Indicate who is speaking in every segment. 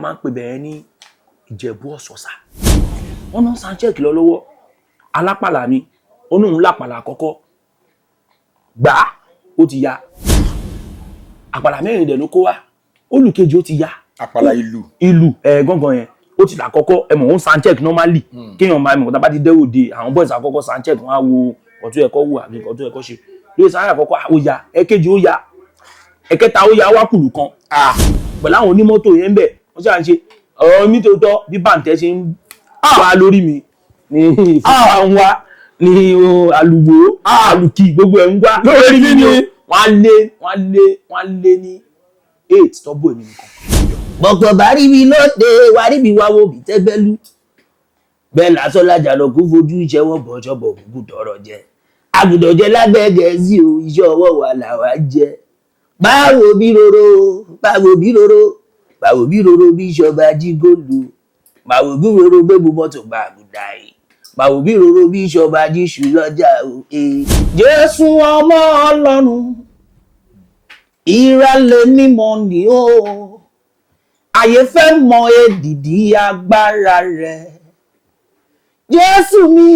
Speaker 1: Máa ń pè bẹ̀rẹ̀ ní Ìjẹ̀bú Ọ̀sọ̀sà. Wọ́n náà sound check lọ lọ́wọ́. Alápàlà ni ó ní òun lápàlà àkọ́kọ́ gbà á, ó ti ya àpàlà mẹ́rin dẹ̀ ló kó wá. Olùkejì, ó ti ya.
Speaker 2: Àpàlà ìlú.
Speaker 1: Ìlú ẹ gángan yẹn, ó ti là kọ́kọ́. Ẹ mọ̀, ó ń sound check normally, kéèyàn máa mọ̀ tá bá ti dé òde. Àwọn boys àkọ́kọ́ sound check, wọ́n á wo ọ̀tún ẹ̀kọ́ wò àbí ọ̀tún ẹ̀kọ́ ṣe lórí sáré àkọ́kọ́. Ó ya ẹ̀kejì, ó ya ẹ̀kẹta, ó ya wákùlù kan pẹ̀lú àwọn onímọ́tò yẹn ń bẹ̀. Wọ́n ṣáà ń ṣe ọ̀rọ̀ mi tó tọ́ bí bàǹtẹ́ ṣe ń wá lórí mi ní ìfúnpá ń wá ní àlùwò àlùkì, gbogbo ẹ̀ ń wá.
Speaker 2: Lórí
Speaker 1: mi
Speaker 2: kíni?
Speaker 1: Wọ́n á lé ní eight tọ́bù èmi nìkan. Bọ̀pọ̀ bá rí mi lóde wá rí mi wá wo bí tẹ́gbẹ́lú bẹ́ẹ̀ lásán lájà lọ kó fojú ìṣẹ́wọ́ bọ̀ṣọ̀bọ̀ kúkú tọrọ jẹ àgùdọ̀ jẹ lábẹ́ Gẹ̀ẹ́sì o. Iṣẹ́ ọwọ́ wa làwa jẹ. Báwo bí roro, báwo bí roro, báwo bí roro bí ìṣọba jí góòlù, báwo bí roro gbébu mọ́tò gba àgùdà yìí, báwo bí roro bí ìṣọba jí ṣù lọ́jà o. Jésù ọmọ Ọlọ́run, ìrẹ̀lẹ̀ mímọ́ ni ó ayé fẹ́ mọ èdìdí agbára rẹ̀. Jésù mi,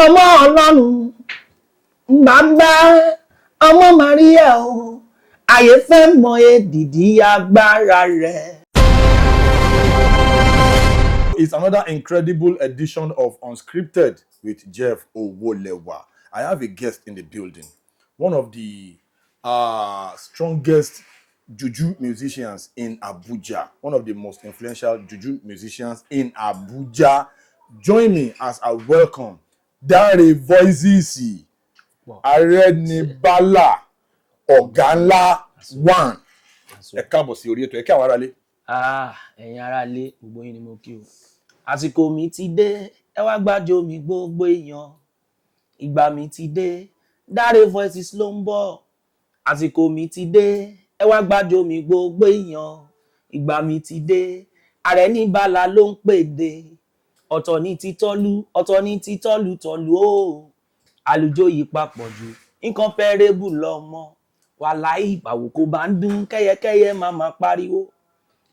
Speaker 1: ọmọ Ọlọ́run, bàbá ọmọ Maria o, ayé fẹ́ mọ èdìdí agbára rẹ̀.
Speaker 2: It's another incredible edition of Unscripted with Jeff Owolewa. I have a guest in the building, one of the strongest juju musicians in Abuja, one of the most influential juju musicians in Abuja. Join me as I welcome Dare Voices, Arenibala, Ọ̀gá Ńlá One. Ẹ káàbọ̀ sí orí ètò, ẹ kí àwọn aráalé.
Speaker 1: Ah, ẹ̀yin aráalé, gbogbo yín ni mo kí o. Àsìkò mi ti dé, ẹ wá gbàjọ mi, gbogbo èèyàn. Ìgbà mi ti dé, Dare Voices ló ń bọ̀. Àsìkò mi ti dé, ẹ wá gbàjọ mi, gbogbo èèyàn. Ìgbà mi ti dé, Àrẹ̀níbàlà ló ń pèdè. Ọ̀tọ̀ ní títọ́lú, ọ̀tọ̀ ní títọ́lù tọ́lú o. Àlùjọ yìí papọ̀ jù, incomparable lọ́mọ wàláì. Ìbàwò bá ń dún kẹ́yẹkẹ́yẹ, máa máa pariwo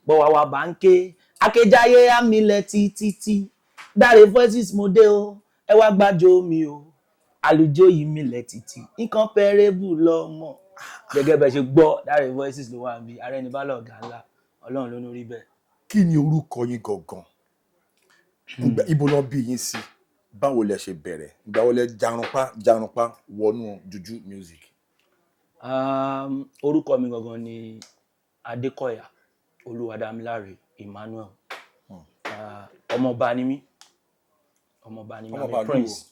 Speaker 1: bọ̀wàwà bá ń ké akéjáyé àmìlẹ̀ títí. Dare Voices, mo dé o, ẹ wá gbàjọ mi o. Àlùjọ yìí milẹ̀ títí, incomparable lọ́mọ. Gẹ́gẹ́ bẹ́ẹ̀ ṣe gbọ́, Dare Voices ló wà níbí. Arẹ́nibálà, ọ̀gá ńlá, Ọlọ́run ló ní orí bẹ́ẹ̀.
Speaker 2: Kí ni orúkọ yín gangan? Ibo lọ bí yín sí? Báwo lẹ ṣe bẹ̀rẹ̀? Ìgbà wo lẹ jarunpá jarunpá wọnú juju music?
Speaker 1: Orúkọ mi gangan ni Adékọ̀yà Olúwadámiláre Emmanuel. Ọmọọba ni mí, ọmọọba ni mí.
Speaker 2: Ọmọọba
Speaker 1: I'm a
Speaker 2: ìlú
Speaker 1: prince.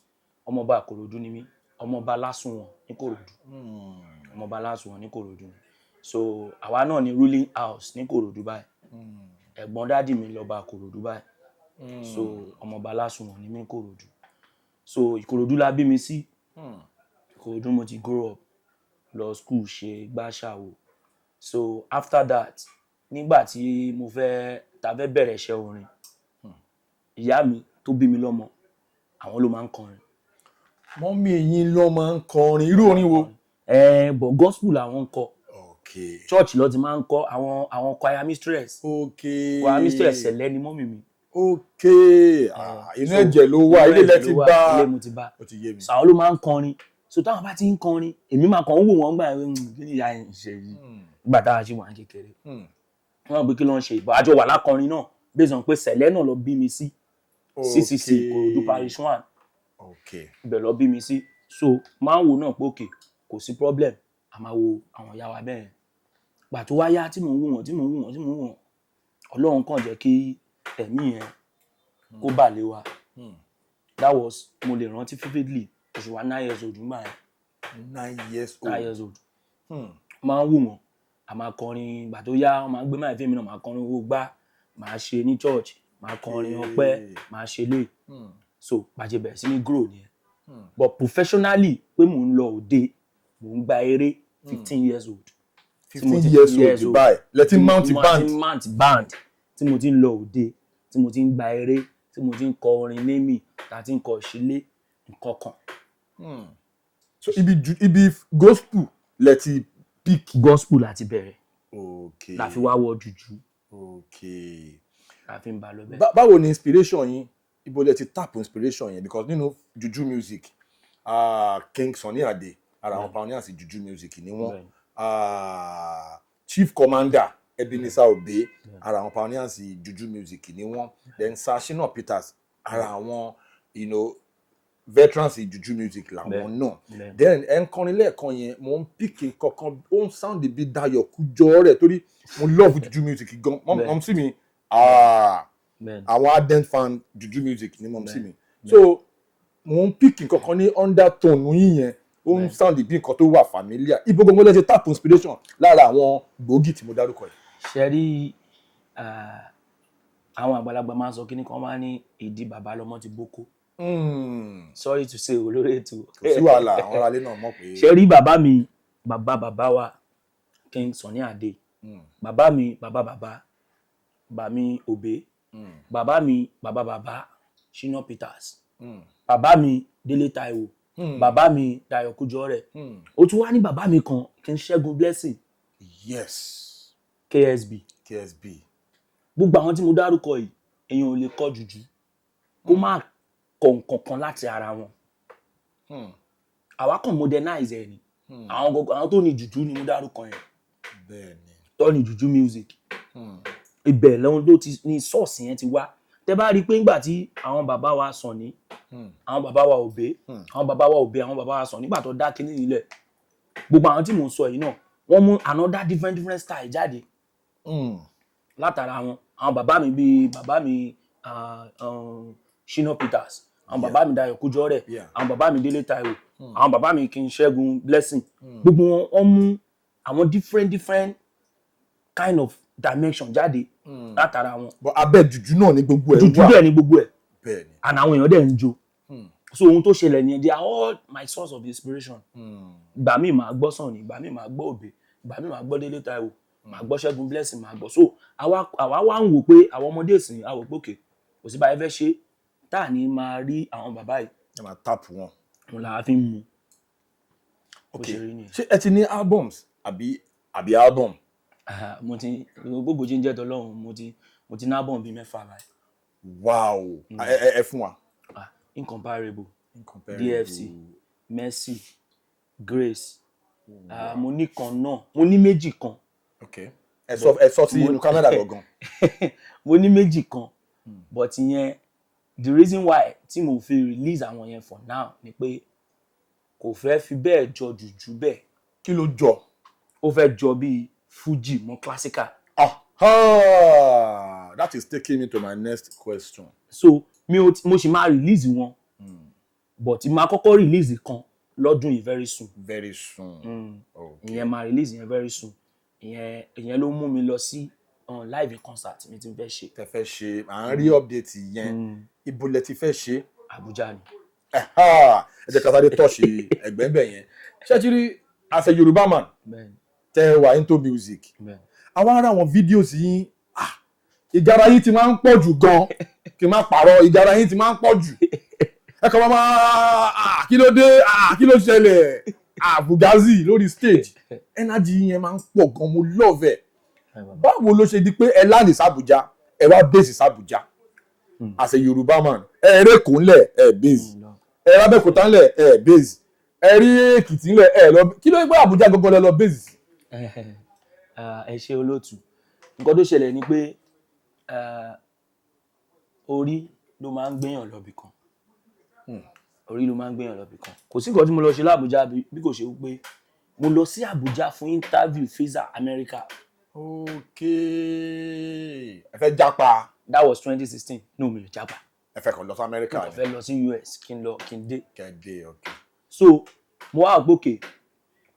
Speaker 1: Ọmọọba Ìkòròdú ni mí, ọmọọba Lásùnwọ̀n ní Kòròdú, ọmọọba Lásùnwọ̀n ní Kòròdú ni. So àwa náà ni ruling house ní Kòròdú báyìí. Ẹ̀gbọ́n daddy mi lọ́ba Kòròdú báyìí. So ọmọọba Lásùnwọ̀n ni mí ní Kòròdú. So Ìkòròdú la bí mi sí. Ìkòròdú mo ti grow up, lọ school, ṣe gbáṣàwò. So after that, nígbà tí mo fẹ́ ta fẹ́ bẹ̀rẹ̀ iṣẹ́ orin, ìyá mi tó bí mi lọ́mọ, àwọn ló máa ń kọrin.
Speaker 2: Mummy yín ló máa ń kọrin? Irú orin wo?
Speaker 1: Ẹ bọ̀, gospel làwọn ń kọ. Church ló ti máa ń kọ. Àwọn choir mistress. Choir mistress Sẹ̀lẹ̀ ni mummy mi.
Speaker 2: Ok, ah, inú ẹ̀jẹ̀ ló wà.
Speaker 1: Inú
Speaker 2: Ilé lẹ
Speaker 1: ẹ̀jẹ̀
Speaker 2: ti
Speaker 1: ló wà,
Speaker 2: bá.
Speaker 1: Ilé mo ti bá.
Speaker 2: Ó ti yé mi.
Speaker 1: So àwọn ló máa ń kọrin. So táwọn bá ti ń kọrin, èmi máa kàn ń wò wọ́n gbà yẹn, "Kí ni ìyá yẹn ń ṣe yìí?" Nígbà táwa ṣì wà ní kékeré, wọ́n gbé, kí ló ń ṣe ìbọn àjọ wà lákọrin náà, based on pé Sẹ̀lẹ̀ náà lọ bí mi sí, CCC Ìkòròdú Parish One. Ibẹ̀ lọ bí mi sí. So máa ń wò náà pé okay, kò sí problem, a máa wo àwọn ìyá wa bẹ́ẹ̀. Gbà tó wá yá, tí mò ń wò wọ́n, tí mò ń wò wọ́n, tí mò ń wò wọ́n, Ọlọ́run kàn jẹ́ kí ẹ̀mí yẹn kó bà lé wa. That was, mo lè rántí vividly, oṣù wa 9 years old nígbà yẹn.
Speaker 2: 9 years old.
Speaker 1: 9 years old. Máa ń wò wọ́n, a máa kọrin. Ìgbà tó yá, wọ́n máa ń gbé máa fẹ́mi náà, máa kọrin owó gbá, máa ṣe ní church, máa kọrin ọpẹ́, máa ṣe lé. So bàjẹ́ bẹ̀rẹ̀ sí ní grow nìyẹn. But professionally, pé mò ń lọ òde, mò ń gba eré, 15 years old. Tí mo
Speaker 2: 15
Speaker 1: ti
Speaker 2: years old báyìí lẹ ti mount
Speaker 1: tí mo
Speaker 2: band.
Speaker 1: ti mount band, tí mo ti ń lọ òde, tí mo ti ń gba eré, tí mo ti ń kọ orin némì, tá a ti ń kọ ìṣílé nǹkan kan.
Speaker 2: So ibi gospel lẹ ti pick?
Speaker 1: Gospel láti bẹ̀rẹ̀. La fi wá wọ jùjú. La fi ń ba lọ bẹ́ẹ̀.
Speaker 2: Báwo ni inspiration yín? Ibo lẹ ti tap inspiration yẹn? Because nínú juju music, King Sunny Ade, ara àwọn pioneers juju music ni wọ́n. Chief Commander Ebenezer Obey, ara àwọn pioneers juju music ni wọ́n. Then Sir Shina Peters, ara àwọn veterans juju music làwọn náà. Then ẹ ń kọrin lẹ́ẹ̀kan yẹn, mo ń pick kankan, ó ń sound bí Dayọ̀ Kújọrẹ̀, torí mo love juju music gan. Mọ̀ sí mi, àwọn ardent fan juju music ni mọ̀ sí mi. So mo ń pick nǹkan ní undertone yín yẹn, ó ń sound bí nǹkan tó wà familiar. Ibo gbogbo lẹ ti tap inspiration lára àwọn gbòógì tí mo dárúkọ yìí?
Speaker 1: Ṣe rí, àwọn àgbàlagbà máa ń sọ kíní kan, máa ń ní ìdí bàbá lọmọ ti bókó. Sorry to say, olórí ètò.
Speaker 2: Kò sí wàhálà, àwọn aráalé náà mọ̀ pé.
Speaker 1: Ṣe rí, bàbá mi, bàbá bàbá wa, King Sunny Adé, bàbá mi, bàbá bàbá bàmí Obey, bàbá mi, bàbá bàbá Shina Peters, bàbá mi Délé Táíwò, bàbá mi Dayọ̀ Kújọrẹ̀, ó tún wá ní bàbá mi kan, King Ṣẹ́gun Blessing, KSB.
Speaker 2: KSB.
Speaker 1: Gbogbo àwọn tí mo dárúkọ yìí, èèyàn ò lè kọ jùjú kó má kọ nǹkan kan láti ara wọn. Àwa kàn modernize ẹ ni. Àwọn gbogbo àwọn tó ní jùjú ni mo dárúkọ yẹn, tó ní jùjú music, ibẹ̀ lọ́wọ́n ló ti ní source yẹn ti wá. Tẹ bá rí i pé ńgbà tí àwọn bàbá wa Sunny, àwọn bàbá wa Obey, àwọn bàbá wa Obey, àwọn bàbá wa Sunny, nígbà tó dá kinní nílẹ̀, gbogbo àwọn tí mò ń sọ yìí náà, wọ́n mú another different different style jáde látara wọn. Àwọn bàbá mi bíi bàbá mi Shina Peters, àwọn bàbá mi Dayọ̀ Kújọrẹ̀, àwọn bàbá mi Délé Táíwò, àwọn bàbá mi King Ṣẹ́gun Blessing, gbogbo wọn, wọ́n mú àwọn different different kind of dimension jáde látara wọn.
Speaker 2: But abẹ́ jùjú náà ni gbogbo ẹ̀
Speaker 1: jùjú
Speaker 2: wà.
Speaker 1: Bẹ́ẹ̀ ni gbogbo ẹ̀. And àwọn èèyàn dẹ̀ ń jó. So ohun tó ṣẹlẹ̀ nìyẹn. They are all my source of inspiration. Ìgbà míì máa gbọ́ Sunny, ìgbà míì máa gbọ́ Obey, ìgbà míì máa gbọ́ Délé Táíwò, máa gbọ́ Ṣẹ́gun Blessing, máa gbọ́. So àwa wá ń wò pé àwọn ọmọdé ìsìn, àwò pé òkè kò sí báyìí fẹ́ ṣe tá à ní máa rí àwọn bàbá yìí.
Speaker 2: Ẹ máa tap wọn.
Speaker 1: Òun làá fi ń mu bó
Speaker 2: Ok.
Speaker 1: ṣe rí nìyẹn.
Speaker 2: Ṣé ẹ ti ní albums àbí album?
Speaker 1: Ah, mo ti, gbogbo jíjẹ tọlọ́run, mo ti ní album bíi 6 báyìí.
Speaker 2: Wow, ẹ fún wa.
Speaker 1: Ah, Incomparable.
Speaker 2: Incomparable.
Speaker 1: DFC, Mercy, Grace. Ah, mo ní kan náà, mo ní méjì kan.
Speaker 2: Ok, ẹ sọ sí inú Canada gangan.
Speaker 1: Mo ní méjì kan, but ìyẹn, the reason why tí mo fi release àwọn yẹn for now ni pé kò fẹ́ fi bẹ́ẹ̀ jọ jùjú bẹ́ẹ̀.
Speaker 2: Kí ló jọ?
Speaker 1: Ó fẹ́ jọ bíi Fuji mọ́ classical.
Speaker 2: Aha, that is taking me to my next question.
Speaker 1: So mi ò mo sì máa release wọn, but máa kọ́kọ́ release kan lọ́dún yìí very soon.
Speaker 2: Very soon. Okay.
Speaker 1: Ìyẹn, máa release yẹn very soon. Ìyẹn ló mú mi lọ sí live concert mi tí n fẹ́ ṣe.
Speaker 2: Tẹ fẹ́ ṣe, à ń rí update yẹn. Ibo lẹ ti fẹ́ ṣe?
Speaker 1: Abuja ni.
Speaker 2: Ẹ̀há, ẹ jẹ́ ká sáré tọ́ṣì ẹ̀gbẹ́ bẹ̀ yẹn. Ṣé ti rí, as a Yorùbá man, tẹ wà into music, àwọn ará àwọn videos yín, ah, ìgara yín ti máa ń pọ̀ jù gan. Kí n má parọ́, ìgara yín ti máa ń pọ̀ jù. Ẹ kàn máa, ah, kí ló dé? Ah, kí ló ṣẹlẹ̀? Ah, Fugazi lórí stage, energy yẹn máa ń pọ̀ gan. Mo love ẹ̀. Báwo ló ṣe di pé ẹ land sí Abuja, ẹ wá base sí Abuja as a Yorùbá man? Ẹ eré kò ńlẹ̀, ẹ base, ẹ rábẹ́kúta ńlẹ̀, ẹ base, ẹ rí Èkìtì ńlẹ̀, ẹ lọ. Kí ló ń gbé Àbújá gangan lẹ lọ base sí?
Speaker 1: Ah, ẹ ṣe olóòtú. Nǹkan tó ṣẹlẹ̀ ni pé orí ló máa ń gbéyàn lọ bì kan. Orí ló máa ń gbéyàn lọ bì kan. Kò sí nǹkan tí mo lọ ṣe l'Àbújá bí kò ṣe wípé mo lọ sí Àbújá fún interview visa America.
Speaker 2: Ok, ẹ fẹ́ jápa.
Speaker 1: That was 2016. No, mi ò jápa.
Speaker 2: Ẹ fẹ́ kàn lọ sí Amẹ́ríkà.
Speaker 1: Mo
Speaker 2: Ni
Speaker 1: fẹ́ lọ sí US, kí n lọ, kí n dé.
Speaker 2: Kẹ́dé, ok.
Speaker 1: So mo wá gbókè,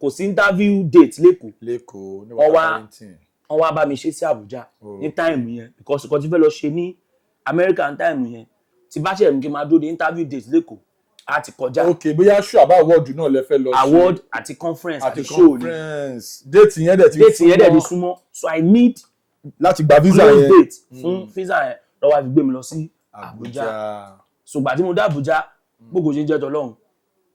Speaker 1: kò sí interview date l'Ékòó.
Speaker 2: L'Ékòó ní
Speaker 1: Wọ́n
Speaker 2: Washington.
Speaker 1: Wọ́n wá bá mi ṣe sí Àbújá ní time yẹn, because nǹkan tí fẹ́ lọ ṣe ní America ní time yẹn, tí bá ṣe kí n máa dúró de interview date l'Ékòó, á ti kọjá.
Speaker 2: Ok, bóyá show àbá award náà lẹ fẹ́ lọ ṣe.
Speaker 1: Award àti conference
Speaker 2: àti
Speaker 1: àti show ni.
Speaker 2: Conference date yẹn dẹ̀ ti
Speaker 1: Date yẹn dẹ̀ ti súnmọ́, so I need
Speaker 2: láti gba visa
Speaker 1: close
Speaker 2: yẹn.
Speaker 1: date fún visa yẹn lọ́wọ́ àfi gbé mi lọ sí Àbújá.
Speaker 2: Abuja.
Speaker 1: Ṣùgbọ́n tí mo dé Àbújá, gbogbo ṣe ń jẹ́ tọ́lọ́hún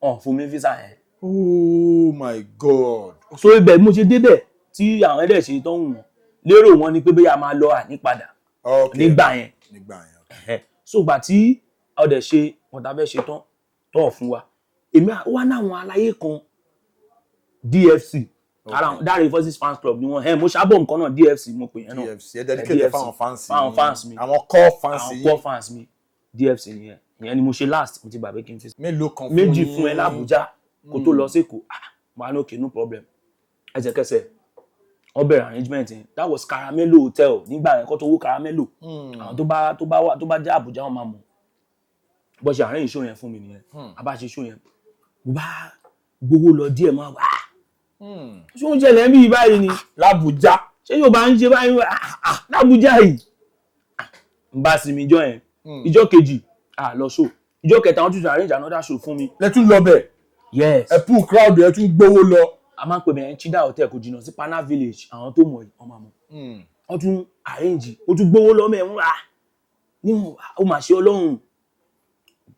Speaker 1: ọ̀n fún mi visa yẹn.
Speaker 2: Oh my God.
Speaker 1: So ibẹ̀ bí mo ṣe débẹ̀ tí àwọn ẹ̀dẹ̀ ṣe tó ń wọ̀n Lérò wọn ni pé bóyá a máa lọ àní padà nígbà yẹn.
Speaker 2: Nígbà yẹn.
Speaker 1: Ẹ̀hẹ́. So gbà tí ọdẹ ṣe wọn ta fẹ́ ṣe tán tọ́ fún wa, èmi wá náwọn aláyé kan, DFC, ara àwọn Dáre Voices Fans Club ni wọn. Ẹ mo ṣàbọ̀ nǹkan náà, DFC mo pè yẹn náà.
Speaker 2: DFC, ẹ dedicate
Speaker 1: DFC.
Speaker 2: fáwọn fans.
Speaker 1: Fáwọn fans mi.
Speaker 2: Àwọn core fans
Speaker 1: Àwọn
Speaker 2: yín.
Speaker 1: core fans mi, DFC nìyẹn. Ìyẹn ni mo ṣe last. Mo ti gbàgbé kí n fi
Speaker 2: Mélòó kan fún
Speaker 1: méjì
Speaker 2: yín?
Speaker 1: Fún ẹ l'Àbújá kó tó lọ sékòó. Ah, mo á ní okay, no problem. Ẹsẹ̀kẹsẹ̀ wọ́n bẹ̀rẹ̀ arrangement yẹn. That was Caramelo Hotel nígbà yẹn, kó tó wó Caramelo. Àwọn tó bá wà, tó bá jẹ́ Àbújá, wọn máa mọ̀. Bó ṣe arrange show yẹn fún mi nìyẹn. A bá ṣe show yẹn, mo bá gbowó lọ díẹ̀, máa wà ṣé ó ń ṣẹlẹ̀ ń bí báyìí ni?
Speaker 2: L'Àbújá.
Speaker 1: Ṣé yóò bá ń ṣe báyìí? Ah, ah, l'Àbújá yìí. Ah, n bá sinmi ijọ́ yẹn. Ijọ́ kejì, ah, lọ show. Ijọ́ kẹta, wọ́n tún arrange another show fún mi.
Speaker 2: Lẹ tún lọ bẹ̀?
Speaker 1: Yes.
Speaker 2: Ẹ pull crowd, ẹ tún gbowó lọ.
Speaker 1: A máa ń pè bẹ́ẹ̀ Chida Hotel, kò jìnnà sí Pana Village. Àwọn tó mọ̀ yìí, wọ́n máa mọ̀. Wọ́n tún arrange, ó tún gbowó lọ mẹ́rin rà níwọ̀n. Ó mà ṣe Ọlọ́run,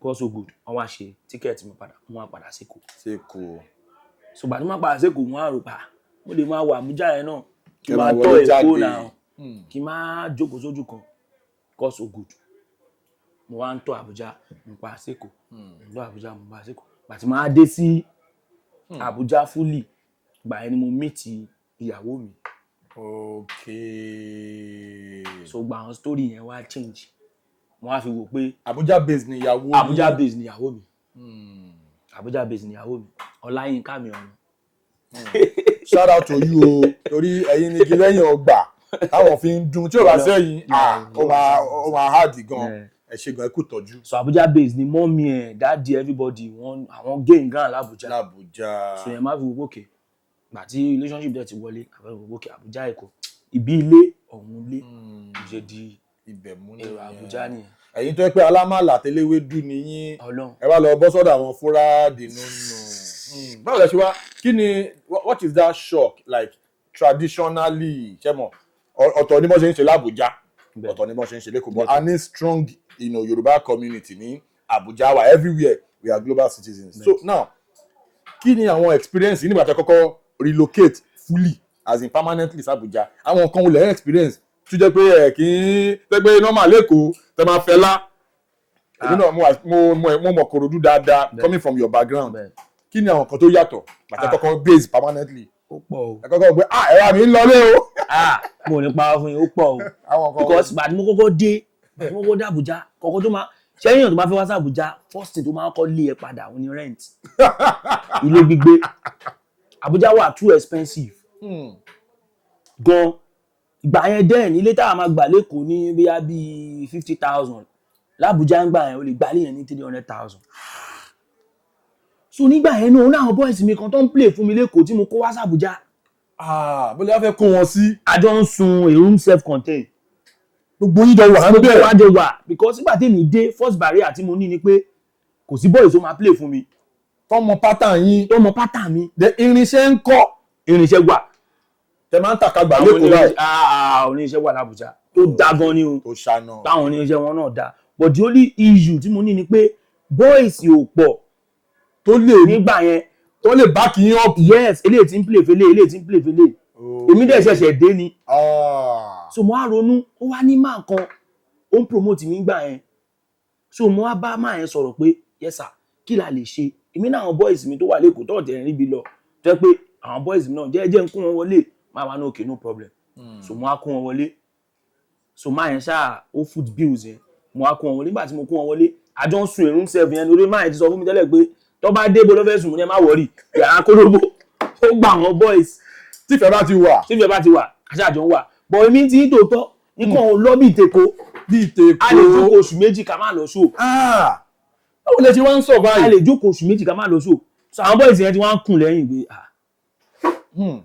Speaker 1: God so good. Wọ́n wá ṣe ticket mi padà, wọ́n wá padà sékòó.
Speaker 2: Ṣe kò
Speaker 1: Ṣùgbọ́n àti wọ́n padà sékòó, wọ́n á rò pa mo lè máa wà Àbújá yẹn náà, kí
Speaker 2: Kẹ́
Speaker 1: n máa
Speaker 2: máa
Speaker 1: tọ́
Speaker 2: wọlé
Speaker 1: Èkó
Speaker 2: jáde.
Speaker 1: náà, kí n máa jókòó sójú kan. God so good, mo wá ń tọ́ Àbújá, mo padà sékòó, mo tọ́ Àbújá, mo padà sékòó. Gbàtí máa dé sí Àbújá fully, gbà yẹn ni mo meet ìyàwó mi. So gba àwọn story yẹn wá change, mo wá fi wò pé
Speaker 2: Abuja base ni ìyàwó yín.
Speaker 1: Abuja base ni ìyàwó mi. Abuja base ni ìyàwó mi, Ọláyínká mi ọ̀run.
Speaker 2: Shout out to you o, torí ẹ̀yin ni igi lẹ́yìn ọgbà táwọn fi ń dun. Tí ò bá sẹ́yìn, ah, ó máa hard gan. Ẹ ṣe gan, ẹ kú tọ́jú.
Speaker 1: So Abuja base ni mummy ẹ̀, daddy, everybody wọn, àwọn gain ground l'Abuja.
Speaker 2: L'Abuja.
Speaker 1: So yẹn má fi wò pé gbà tí relationship dẹ̀ ti wọlé, àbẹ̀ wò pé Abuja, Èkó, ìbí ilé ọ̀hún ilé ṣe di
Speaker 2: Ibẹ̀ mú
Speaker 1: èrò Abuja nìyẹn.
Speaker 2: Ẹ̀yin tó yẹ pé alámàlà tẹléwédú ni yín,
Speaker 1: Ọlọ́run.
Speaker 2: ẹ wá lọ bọ́ sọ́dọ̀ àwọn fúrádì nínú. Báwo lẹ ṣe wá? Kí ni, what is that shock like traditionally? Ṣe mọ̀, ọ̀tọ̀ ni bọ́n ṣe ń ṣe l'Abuja, ọ̀tọ̀ ni bọ́n ṣe ń ṣe l'Ékòó, but a ní strong Yorùbá community ní Abuja wa. Everywhere, we are global citizens. So now, kí ni àwọn experience nígbà tí a kọ́kọ́ relocate fully, as in permanently, sí Abuja? Àwọn nǹkan wo lẹ experience tó jẹ́ pé ẹ kì í tẹ́ pé normal l'Ékòó tẹ́ máa fẹ́ lá? Èmi náà mo mọ̀ Kòròdú dáadáa. Coming from your background, kí ni àwọn nǹkan tó yàtọ̀ gbàtẹ́ kọ́kọ́ base permanently?
Speaker 1: Ó pọ̀ o.
Speaker 2: Ẹ kọ́kọ́ pé, ah, ẹ̀rọ mi ń lọlé o.
Speaker 1: Ah, mo ní pa fún yín, ó pọ̀ o.
Speaker 2: Àwọn nǹkan
Speaker 1: Because gbàtí mo kọ́kọ́ dé, gbàtí mo kọ́kọ́ dé Abuja, kọ́kọ́ tó máa ṣẹ́yìn tó bá fẹ́ wá sí Abuja, first thing tó máa kọ́ lé ẹ padà òun ni rent, ilé gbígbé. Abuja wà too expensive gan. Ìgbà yẹn dẹ́n, ilé táwa máa gbà l'Ékòó ní bóyá bíi 50,000, l'Abuja ń gbà yẹn, o lè gbà lé yẹn ní 300,000. So nígbà yẹn náà, ó ní àwọn boys mi kan tó ń play fún mi l'Ékòó tí mo kó wá sí Abuja.
Speaker 2: Ah, bó lè wá fẹ́ kó wọn sí?
Speaker 1: A jọ ń sun a room, self contained.
Speaker 2: Gbogbo yín jọ wà ń
Speaker 1: Gbogbo
Speaker 2: bẹ̀.
Speaker 1: wa jọ wà, because nígbà tí èmi dé, first barrier tí mo ní ni pé kò sí boys tó máa play fún mi
Speaker 2: Tọmọ pátá yín.
Speaker 1: Tó mọ pátá mi.
Speaker 2: De irinṣẹ́ ń kọ́?
Speaker 1: Irinṣẹ́ wà.
Speaker 2: Tẹ máa ń tàkàgbà
Speaker 1: Àwọn
Speaker 2: l'Ékòó báyìí.
Speaker 1: Oníṣẹ́ wà l'Abuja tó dá gan ni o.
Speaker 2: Tó ṣàna.
Speaker 1: Táwọn oníṣẹ́ wọn náà dá, but the only issue tí mo ní ni pé boys ò pọ̀
Speaker 2: tó lè
Speaker 1: nígbà yẹn
Speaker 2: tó lè back yín up.
Speaker 1: Yes, eléyìí tí ń play fele, eléyìí tí ń play fele, èmi dẹ̀ ṣẹ̀ṣẹ̀ dé ni. So mo wá ronú, ó wá ní máa kan ó ń promote mi gbà yẹn. So mo wá bá máa yẹn sọ̀rọ̀ pé, yes sir, kí la lè ṣe? Èmi náà, àwọn boys mi tó wà l'Ékòó tó ọ̀tẹ̀ ríbi lọ, tó jẹ́ pé àwọn boys mi náà jẹ́jẹ́ ń kó wọn wọlé, máa wá ní okay, no problem. So mo wá kó wọn wọlé. So máa yẹn ṣáà ó foot bills yẹn, mo wá kó wọn wọlé. Nígbà tí mo kó wọn wọlé, àjọ ń sun èrún seven yẹn lórí. Máa yẹn ti sọ fún mi tẹ́lẹ̀ pé tó bá dé bó ló fẹ́ sùn, mo ní ẹ má worry, yàrá kólóbó ó gba àwọn boys.
Speaker 2: Tífẹ̀ẹ́ bá ti wà.
Speaker 1: Tífẹ̀ẹ́ bá ti wà, àṣàjọ ń wà, but èmi ti ń tòótọ́ nǹkan ò lọ bí ìtẹ̀kọ́.
Speaker 2: Bíi tèkó.
Speaker 1: A lè jókòó oṣù 2 ká má lọ show.
Speaker 2: Ah, báwo lẹ ṣe wá ń survive?
Speaker 1: A lè jókòó oṣù 2 ká má lọ show. So àwọn boys yẹn ti wá ń kùn lẹ́yìn pé, ah,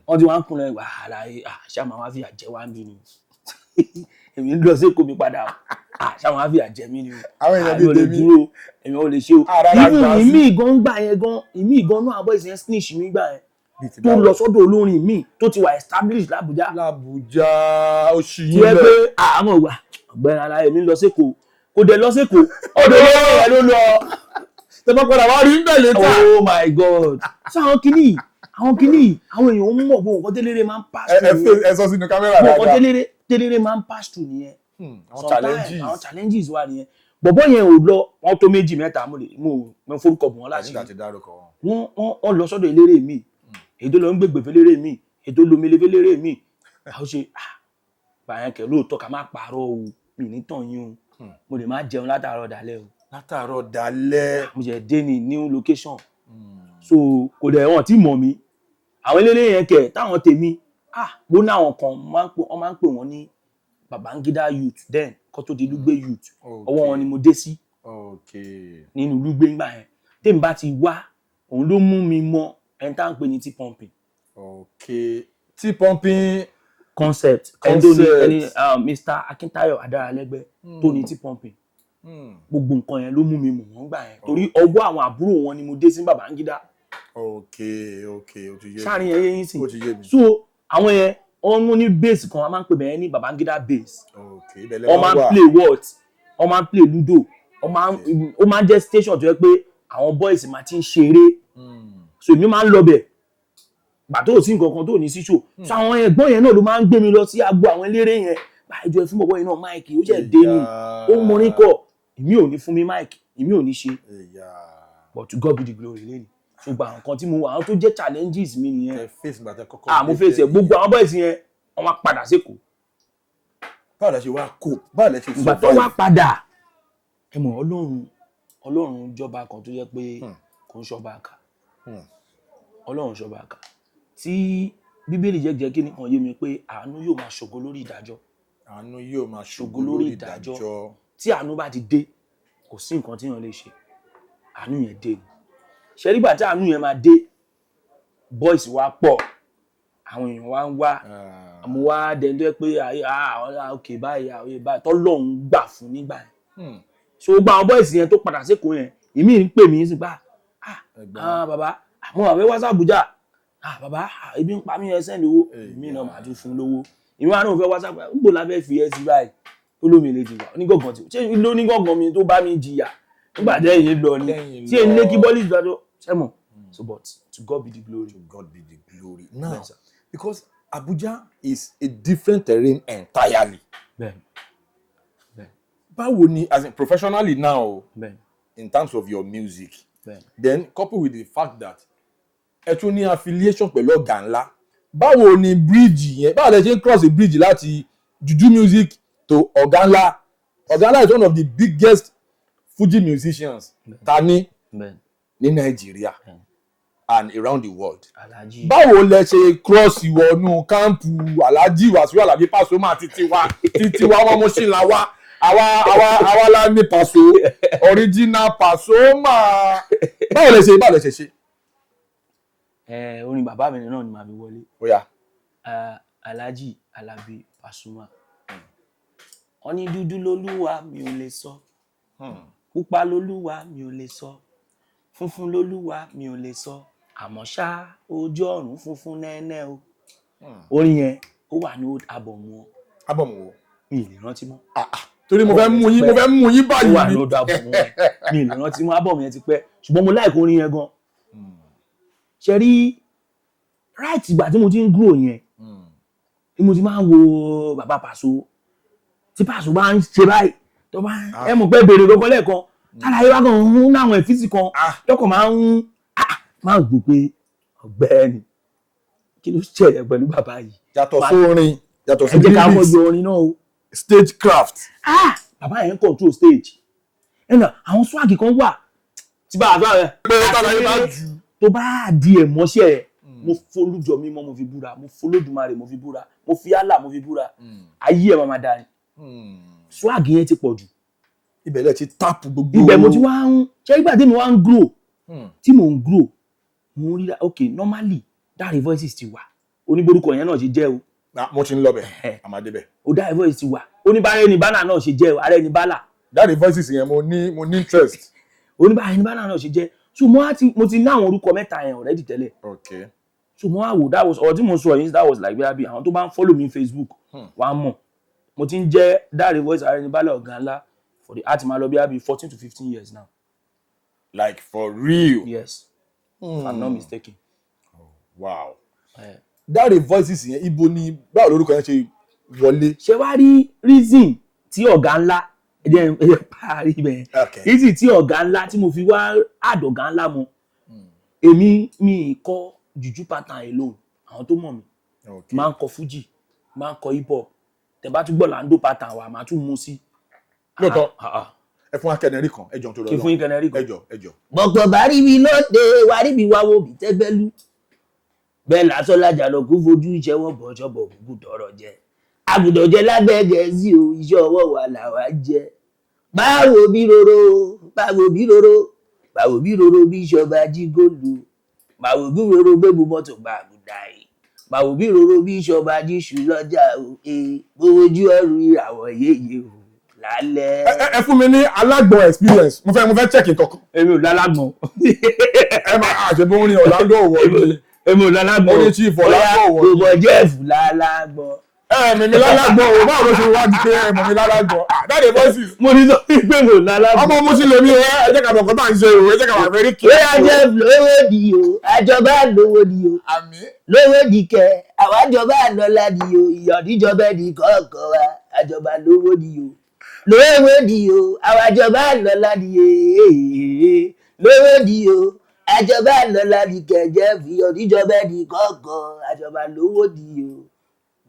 Speaker 1: wọ́n ti wá ń kùn lẹ́yìn pé, ah, àlàyé, ah, ṣá máa wá fìyà jẹ wá ń bí ni? Èmi ń lọ sí Èkó mi padà o. Ah, ṣá máa wá fìyà jẹ mí ni o?
Speaker 2: Àwọn èèyàn
Speaker 1: Ah,
Speaker 2: bíi
Speaker 1: mi ò lè
Speaker 2: tèmi.
Speaker 1: dúró, èmi ò lè ṣe o.
Speaker 2: Ah, rárá,
Speaker 1: Even
Speaker 2: gbà sí.
Speaker 1: ìmí gan gbà yẹn gan, ìmí gan náà, àwọn boys yẹn snitch mi gbà yẹn,
Speaker 2: Bíi ti
Speaker 1: tó
Speaker 2: báwo?
Speaker 1: lọ sọ́dọ̀ olórin míì tó ti wà established l'Abuja.
Speaker 2: L'Abuja, ó ṣì
Speaker 1: Tí
Speaker 2: yín
Speaker 1: ẹ
Speaker 2: lẹ.
Speaker 1: pé àmọ́ wà, ọ̀gbẹ́ni aláyé mi ń lọ sékòó, kò dẹ̀ lọ sékòó, ọ̀dọ̀ olórin yẹn ló lọ.
Speaker 2: Tẹ bá padà wá rí ń bẹ̀ later.
Speaker 1: Oh my God! So àwọn kìíní, àwọn èèyàn ń mọ̀ bó nǹkan téléré máa ń pass
Speaker 2: Ẹ
Speaker 1: through.
Speaker 2: ẹ sọ sínú camera
Speaker 1: Mọ̀ nǹkan
Speaker 2: dáadáa.
Speaker 1: téléré máa ń pass through nìyẹn.
Speaker 2: Àwọn
Speaker 1: Sometimes,
Speaker 2: challenges.
Speaker 1: àwọn challenges wà nìyẹn. Bọ̀bọ̀ yẹn ò lọ, wọ́n tó méjì mẹ́ta, mo lè mo forúkọ bò wọ́n láti
Speaker 2: Nígbà tí dárúkọ wọn.
Speaker 1: Wọ́n lọ sọ́dọ̀ eléré mi, èyí tó lọ ń gbègbè féléré mi, èyí tó lomele féléré mi. Àwọn ṣe bàyẹn kẹ lóòótọ́, ká má parọ́ o, mi ní tàn yín o, mo lè má jẹun látàárọ̀ dalẹ́ o.
Speaker 2: Látàárọ̀ dalẹ́.
Speaker 1: Mo ṣe dé ní new location, so kò dẹ̀ wọ́n tí mọ̀ mí. Àwọn eléré yẹn kẹ̀ táwọn tèmi, mo ní àwọn kan wọ́n máa ń pè wọ́n ní Babangida Youth then, kó tó di Lugbe Youth. Ọwọ́ wọn ni mo dé sí nínú Lugbe ńgbà yẹn. Tèmi bá ti wá, òun ló mú mi mọ ẹni tá à ń pè ní T-pumping.
Speaker 2: Okay, T-pumping.
Speaker 1: Concept, ẹni tó ní
Speaker 2: Concept.
Speaker 1: ẹni Mr. Akintayo Adaralẹ́gbẹ́ tó ní T-pumping. Gbogbo nǹkan yẹn ló mú mi mọ̀ wọ́n gbà yẹn, torí ọwọ́ àwọn àbúrò wọn ni mo dé sí Babangida.
Speaker 2: Okay, ó ti yé mi.
Speaker 1: Sáàrin yẹn yé yín sìn?
Speaker 2: Ó ti yé mi.
Speaker 1: So àwọn yẹn, wọ́n mú ní base kan, a máa ń pè bẹ́ẹ̀ ní Babangida base.
Speaker 2: Okay, ibẹ̀ lẹ
Speaker 1: Wọ́n
Speaker 2: máa
Speaker 1: máa
Speaker 2: ń
Speaker 1: ń
Speaker 2: wà.
Speaker 1: play what, wọ́n máa ń play ludo, wọ́n máa ń ó máa ń jẹ́ station tó yẹ pé àwọn boys máa ti ń ṣeré. So èmi máa ń lọ bẹ̀ gbà tó sí nǹkan kan tó ní sí show. So àwọn ẹ̀gbọ́n yẹn náà ló máa ń gbé mi lọ sí agbo àwọn eléré yẹn. Báyìí, ẹ fún bọ̀bọ̀ yẹn náà mic, ó jẹ́ dé ní, ó ń morin kọ, èmi ò ní fún mi mic, èmi ò ní ṣe. But to God be the glory lẹ́nu. Ṣùgbọ́n àwọn kan tí mo àwọn tó jẹ́ challenges mi nìyẹn.
Speaker 2: Tẹ face gbà tẹ kọ́kọ́.
Speaker 1: Ah, mo face ẹ̀. Gbogbo àwọn boys yẹn, wọ́n wá padà sékòó.
Speaker 2: Báwo lẹ ṣe wá cope? Báwo lẹ ṣe
Speaker 1: Ìgbà tó wá padà, ẹ mọ̀, Ọlọ́run jọba kan tó jẹ́ pé kò ń ṣọba àkà. Ọlọ́run ṣọba àkà tí Bíbélì jẹ́ kí nìkan yé mi pé àánú yóò máa ṣògo lórí ìdájọ́.
Speaker 2: Àánú yóò máa ṣògo
Speaker 1: ṣògo lórí
Speaker 2: lórí
Speaker 1: ìdájọ́.
Speaker 2: ìdájọ́.
Speaker 1: Tí àánú bá ti dé, kò sí nǹkan tí èèyàn lè ṣe. Àánú yẹn dé ni. Ṣe nígbà tí àánú yẹn máa dé, boys wa pọ̀, àwọn èèyàn wa ń wá. Mo wá dẹni tó yẹ pé àwọn òkè báyìí, àwọn báyìí tọ́lọ́run gbà fún nígbà yẹn. So gbogbo àwọn boys yẹn tó padà sékòó yẹn, ìmí ń pè mí sí gbà, ah
Speaker 2: Ẹgbàá.
Speaker 1: ah, bàbá, mo wà fẹ́ wá sí Àbújá, ah bàbá, ah, ebi ń pa mí, ẹ send owó. Èmi náà màá tún fún lówó. Ìmí wa náà fẹ́ wá sí Àbújá, ń gbò lábẹ́ fi ẹ sí báyìí tó lómi lè jìyà onígàngàn tí ṣé ló onígàngàn mi tó bá mi jìyà nígbà tẹ́ ẹ̀yìn lọ ni
Speaker 2: Tẹ́yìn
Speaker 1: tí èyí lé
Speaker 2: lọ.
Speaker 1: kí bọ́ọ̀lì ìdájọ́ sẹ́mọ̀. So but to God be the glory.
Speaker 2: To God be the glory. Now,
Speaker 1: Bẹ́ẹ̀ sir.
Speaker 2: because Abuja is a different terrain entirely.
Speaker 1: Bẹ́ẹ̀ni.
Speaker 2: Báwo ni, as in professionally now,
Speaker 1: Bẹ́ẹ̀ni.
Speaker 2: in terms of your music,
Speaker 1: Bẹ́ẹ̀ni.
Speaker 2: then coupled with the fact that ẹ tún ní affiliation pẹ̀lú ọ̀gá ńlá, báwo ni bridge yẹn, báwo lẹ ṣe ń cross the bridge láti juju music to ọ̀gá ńlá? Ọ̀gá ńlá is one of the biggest Fuji musicians ta ní
Speaker 1: Bẹ́ẹ̀ni.
Speaker 2: ní Nàìjíríà and around the world.
Speaker 1: Alhaji.
Speaker 2: Báwo lẹ ṣe cross wọnú camp Alhaji Wasiu Alabi Pasuma títí wa títí wa wọn mú sí la wa àwa la ní Paso, original Pasuma? Báwo lẹ ṣe ṣe?
Speaker 1: Ẹ orin bàbá mi náà ni màá fi wọlé.
Speaker 2: Ó yá.
Speaker 1: Alhaji Alabi Pasuma, wọ́n ní dúdú lolúwa mi ò lè sọ, pupa lolúwa mi ò lè sọ, funfun lolúwa mi ò lè sọ, àmọ́ ṣá ojú ọ̀run funfun nẹ́nẹ́ o. Orin yẹn, ó wà ní old album wọn.
Speaker 2: Album wo?
Speaker 1: Mi ì lè rántí mọ́.
Speaker 2: Torí mo fẹ́ mú yín
Speaker 1: Ó wà
Speaker 2: báyìí
Speaker 1: ní
Speaker 2: ni.
Speaker 1: Old album wọn, mi ì lè rántí mọ́. Album yẹn ti pẹ́, ṣùgbọ́n mo like orin yẹn gan. Ṣe rí, right ìgbà tí mo ti ń grow yẹn ni mo ti máa ń wo bàbá Paso. Tí Paso bá ń ṣe báyìí, tó bá ẹ mọ̀ pé béèrè kankan lẹ́ẹ̀kan tálàyé wá kan ń láwọn ẹ̀fíìsì kan tọkàn máa ń máa ń gbọ́ pé ọ̀gbẹ́ni, kí ló ṣẹlẹ̀ pẹ̀lú bàbá yìí?
Speaker 2: Yàtọ̀ sórin, yàtọ̀
Speaker 1: Ẹ
Speaker 2: sí
Speaker 1: jẹ́ ká mọ̀
Speaker 2: lyrics,
Speaker 1: yọ orin náà o.
Speaker 2: stage craft.
Speaker 1: Ah, bàbá yẹn ń control stage ẹnà. Àwọn swag kan wà tí bá a fẹ́ rẹ
Speaker 2: Pé tálàyé bá jù.
Speaker 1: Tó bá di ẹ̀ mọ́ṣẹ́ ẹ̀, mo folújọ mímọ́ mo fi búra, mo folódùmarè mo fi búra, mo fi Allah mo fi búra, ayé ẹ̀ máa ma da ni. Swag yẹn ti pọ̀ jù.
Speaker 2: Ibẹ̀ lẹ ti tap gbogbo.
Speaker 1: Ibẹ̀ mo ti wá ń ṣe. Ìgbà tí mo wá ń grow, tí mò ń grow, mo ń rí, ok, normally Dare Voices ti wà, oníborúkọ yẹn náà ṣe jẹ́ o.
Speaker 2: Ah, mo ti ń lọ bẹ̀, àmàdé bẹ̀.
Speaker 1: O Dare Voices ti wà, oníbàárẹ̀ ní bánà náà ṣe jẹ́ o, ààrẹ ní bálà.
Speaker 2: Dare Voices yẹn, mo ní interest.
Speaker 1: Oníbàárẹ̀ ní bánà náà ṣe jẹ́. So mo wá ti mo ti ní àwọn orúkọ mẹ́ta yẹn already tẹ́lẹ̀. So mo wá wò, that was ọ̀rọ̀ tí mo sọ yìí, that was like bí àwọn tó bá ń follow me Facebook wàá mọ̀ mo ti ń jẹ́ Dare Voice, ààrẹ ní bálà, ọ̀gá ńlá for the art, máa lọ bí i 14 to 15 years now.
Speaker 2: Like for real?
Speaker 1: Yes, if I'm not mistaken.
Speaker 2: Wow.
Speaker 1: Eh.
Speaker 2: Dáre Voices yẹn, ibo ni, báwo lórúkọ yẹn ṣe wọlé?
Speaker 1: Ṣé wàá rí reason tí ọ̀gá ńlá, ẹ jẹ́ parí bẹ́ẹ̀. Reason tí ọ̀gá ńlá tí mo fi wá add ọ̀gá ńlá mọ́, èmi mi kọ jùjú pattern alone. Àwọn tó mọ̀ mí, máa ń kọ fuji, máa ń kọ hip hop. Tẹ́ bá tún gbọ́ làǹdó pattern wa, màá tún mú sí.
Speaker 2: Lóòótọ́.
Speaker 1: Ah, ah.
Speaker 2: Ẹ fún wa canary kan, ẹ jọ̀ọ́, tó lọ.
Speaker 1: Kí fún yín canary kan?
Speaker 2: Ẹ jọ̀ọ́, ẹ jọ̀ọ́.
Speaker 1: Bọ̀pọ̀ bá rí mi lóde, wá rí mi wá wo bí tẹ́gbẹ́lú bẹ́ẹ̀ lásán lájà lọ kó fojú ìṣẹ́wọ́ bọ̀ṣọ̀bọ̀ kúkú tọrọ jẹ àgùdọ̀ jẹ lábẹ́ Gẹ̀ẹ́sì o. Iṣẹ́ ọwọ́ wa làwa jẹ. Báwo bí roro, báwo bí roro, báwo bí roro bí ìṣọba jí góòlù, báwo bí roro gbébu mọ́tò bá àgùdà yìí, báwo bí roro bí ìṣọba jí ṣù lọ́jà o, gbowójú ẹrù ìràwọ̀ yéye o lálẹ́.
Speaker 2: Ẹ fún mi ní alágbọ̀n experience. Mo fẹ́ check nǹkan kan.
Speaker 1: Èmi ò lálágbọ̀n.
Speaker 2: Ẹ máa àṣebó ń rin Orlando wọ̀.
Speaker 1: Èmi ò lálágbọ̀n.
Speaker 2: Ó ní Chief Orlando wọ̀.
Speaker 1: Gbogbo Jeff lálágbọ̀n.
Speaker 2: Ẹ mímí lálágbọ̀n o. Báwo ló ṣe wá di pé ẹ mọ̀ mi lálágbọ̀n? Ah, Dáre Voices.
Speaker 1: Mo ní sọ pé mo ò lálágbọ̀n.
Speaker 2: Ọmọ mo sì lè mi. Ẹ jẹ́ ká mọ̀ nǹkan tá à ń ṣe o. Ẹ jẹ́ ká wà very
Speaker 1: Bóyá
Speaker 2: careful.
Speaker 1: Jeff lówó di o, àjọba lówó di o.
Speaker 2: Àmín.
Speaker 1: Lówó di kẹ, àwọn àjọba lọ́lá di o, ìyọ̀díjọba di kọ̀ọ̀kan wa, àjọba lówó di o. Lówó di o, àwọn àjọba lọ́lá di e. Lówó di o, àjọba lọ́lá di kẹ, Jeff ìyọ̀díjọba di kọ̀ọ̀kan, àjọba lówó di o.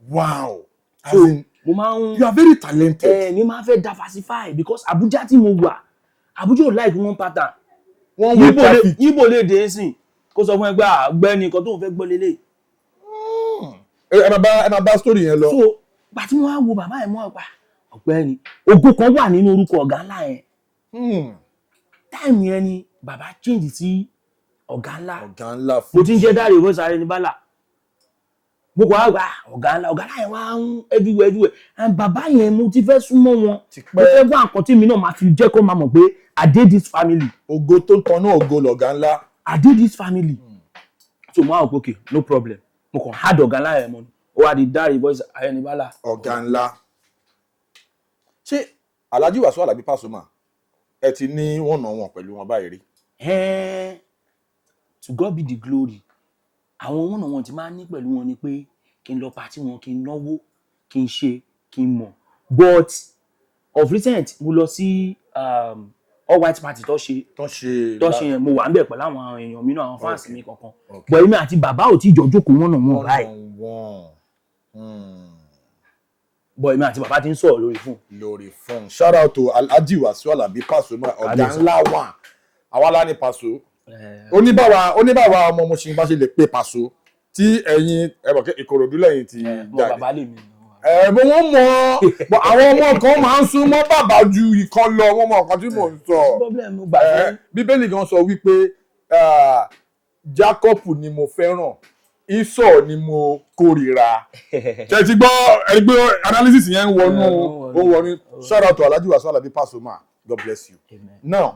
Speaker 2: Wow, as
Speaker 1: So
Speaker 2: in,
Speaker 1: mo máa ń
Speaker 2: you are very talented.
Speaker 1: Ẹ mi máa ń fẹ́ diversify because Abuja tí mo wà, Abuja ò like one pattern.
Speaker 2: Wọ́n wo
Speaker 1: Yíbò lè
Speaker 2: traffic.
Speaker 1: Yíbò lè dé sìn kó sọ fún ẹ pé àgbẹ̀ni nǹkan tó ń fẹ́ gbọ́ lélẹ̀.
Speaker 2: Ẹ máa bá story yẹn lọ.
Speaker 1: So gbà tí wọ́n á wo bàbá ẹ̀ mọ́ ọ̀pá ọ̀gbẹ́ni, ògo kan wà nínú orúkọ ọ̀gá ńlá yẹn. Time yẹn ni bàbá change sí ọ̀gá ńlá.
Speaker 2: Ọ̀gá ńlá.
Speaker 1: Mo ti ń jẹ́ Dáre Voice Arẹni Bálà, mo kọ́ àgbà ọ̀gá ńlá. Ọ̀gá ńlá yẹn wá ń everywhere everywhere, and bàbá yẹn, mo ti fẹ́ súnmọ́ wọn.
Speaker 2: Ti
Speaker 1: mo
Speaker 2: pẹ́.
Speaker 1: Fẹ́ wá nǹkan tí mi náà máa fi jẹ́ kó máa mọ̀ pé I dey this family.
Speaker 2: Ògo tó ń tanná ògo lọ̀gá ńlá.
Speaker 1: I dey this family. So mo wá wò pé okay, no problem. Mo kàn add ọ̀gá ńlá yẹn mọ́ ni, ó wá di Dáre Voice Arẹni Bálà.
Speaker 2: Ọ̀gá ńlá. Ṣé Alhaji Wasiu Alabi Pasuma, ẹ ti ní one on one pẹ̀lú wọn báyìí rí?
Speaker 1: To God be the glory. Àwọn one on one tí máa ń ní pẹ̀lú wọn ni pé kí n lọ party wọn, kí n náwó, kí n ṣe, kí n mọ̀. But of recent, mo lọ sí all white party tó ṣe.
Speaker 2: Tó ṣe.
Speaker 1: Tó ṣe yẹn, mo wà ń bẹ̀ pẹ̀lú àwọn èèyàn mi náà, àwọn fans mi kankan. But èmi àti bàbá ò tí jọ jókòó one on one báyìí.
Speaker 2: One on one.
Speaker 1: But èmi àti bàbá ti ń sọ̀rọ̀ lórí fún.
Speaker 2: Lórí phone. Shout out to Alhaji Wasiu Alabi Pasuma, ọ̀gá
Speaker 1: Kábíyèsí.
Speaker 2: ńlá wà. Àwa lá ní Paso. Oníbàwà ọmọ Mushin bá ṣe lè pe Paso tí ẹ̀yin ẹ bọ̀ kí Ìkòròdú lẹ́yìn ti
Speaker 1: Mọ
Speaker 2: jáde.
Speaker 1: bàbá lè mi.
Speaker 2: Ẹ bó wọ́n mọ̀ bọ̀, àwọn ọmọ kan máa ń súnmọ́ bàbá ju ìkan lọ. Wọ́n mọ nǹkan tí mò ń sọ.
Speaker 1: Problem, mo gbà
Speaker 2: Ẹ,
Speaker 1: fún.
Speaker 2: Bíbélì gan sọ wípé, ah, Jacob ni mo fẹ́ràn, Esau ni mo kórìíra. Ṣe ti gbọ́ ẹgbẹ́ analysis yẹn ń wọnú?
Speaker 1: Ẹ, ó ń
Speaker 2: Ó ń wọnú. Shout out to Alhaji Wasiu Alabi Pasuma, God bless you.
Speaker 1: Amen.
Speaker 2: Now,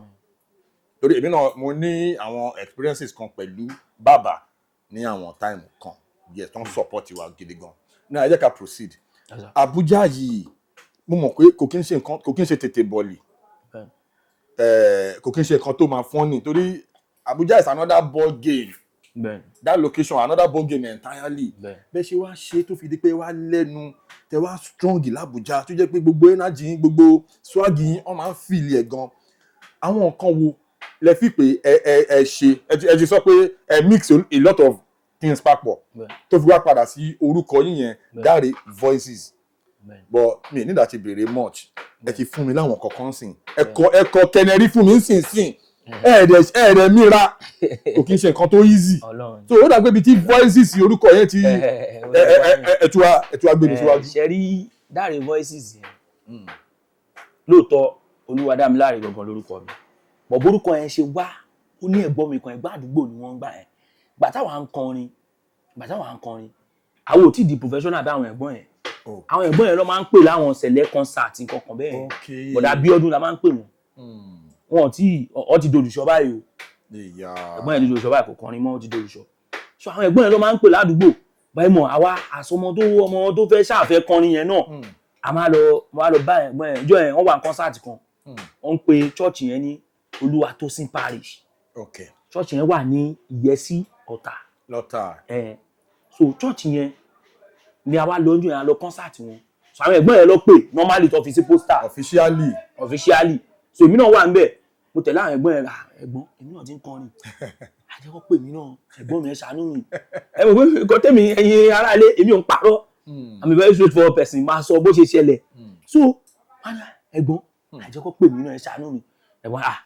Speaker 2: torí èmi náà, mo ní àwọn experiences kan pẹ̀lú bàbá ní àwọn time kan. Yes, tó ń support wa gidi gan. Now, ẹ jẹ́ ká proceed.
Speaker 1: Yes, sir.
Speaker 2: Abuja yìí, mo mọ̀ pé kò kí ń ṣe nǹkan, kò kí ń ṣe tètè bọ̀lì. Kò kí ń ṣe nǹkan tó máa funny, torí Abuja is another ball game. That location, another ball game entirely. Bẹ́ẹ̀ ṣe wá ṣe tó fi di pé wá lẹ́nu tẹ wá strong l'Abuja, tó jẹ́ pé gbogbo energy yín, gbogbo swag yín, wọ́n máa ń feel ẹ̀ gan. Àwọn nǹkan wo lẹ fi pé ẹ ṣe, ẹ ti sọ pé ẹ mix a lot of things papọ̀ tó fi wá padà sí orúkọ yín yẹn, Dáre Voices? But mi ní láti béèrè much, ẹ ti fún mi láwọn kankan sìn. Ẹ kọ canary fún mi sìn sìn. Ẹ ẹ̀ẹ́dẹ̀ mìíràn, kò kí n ṣe nǹkan tó easy.
Speaker 1: Ọlọ́run.
Speaker 2: So ó dàgbé ibi tí Voices orúkọ yẹn ti ẹ ẹ ẹ ẹ tú wa gbé mi síwájú.
Speaker 1: Ṣe rí Dáre Voices yẹn, lóòótọ́ Olúwadámiláre gangan lórúkọ mi, bọ̀ borúkọ yẹn ṣe wá, ó ní ẹ̀gbọ́n mi kan, ẹ̀gbọ́n àdúgbò ni wọ́n ń gbà yẹn. Gbà táwa ń kọrin, àwọn ò tí ì di professional bí àwọn ẹ̀gbọ́n yẹn. Àwọn ẹ̀gbọ́n yẹn ló máa ń pè láwọn sẹ̀lẹ̀ concert nǹkan kan bẹ́ẹ̀. Bọ̀dà Bíọ́dún la máa ń pè wọ́n. Wọn ò tí ọ ti dolùṣọ́ báyìí o. Ẹ̀gbọ́n yẹn ti dolùṣọ́ báyìí, kò kọrin mọ́, ó ti dolùṣọ́. So àwọn ẹ̀gbọ́n yẹn ló máa ń pè ládùúgbò báyìí. Mọ̀ àwa àsọmọ tó ọmọ tó fẹ́ ṣàfẹ́ kọrin yẹn náà, a máa lọ bá ẹ̀gbọ́n yẹn. Ìjọ yẹn, wọ́n wà ní concert kan, wọ́n ń pe church yẹn ní Olúwatósìn Parish. Church yẹn wà ní Ìyẹ́sí, Ọ̀tà.
Speaker 2: Lọ́tà.
Speaker 1: Ẹ̀ so church yẹn ni a wá lọ ọjọ́ yẹn, a lọ concert wọn. So àwọn ẹ̀gbọ́n yẹn lọ pè normally tó fi sí poster.
Speaker 2: Officially.
Speaker 1: Officially. So èmi náà wà níbẹ̀, mo tẹ̀lé àwọn ẹ̀gbọ́n yẹn. Ah, ẹ̀gbọ́n, èmi náà ti ń kọrin, àjẹkọ́ pè mí náà, ẹ̀gbọ́n mi, ẹ ṣàánú mi. Ẹ mọ̀ pé nǹkan tẹ̀mí, ẹ̀yin aráalé, èmi ò ń parọ́. I'm a very straightforward person, máa sọ bó ṣe ṣẹlẹ̀. So wọ́n ní, ẹ̀gbọ́n, àjẹkọ́ pè mí náà, ẹ ṣàánú mi, ẹ̀gbọ́n. Ah,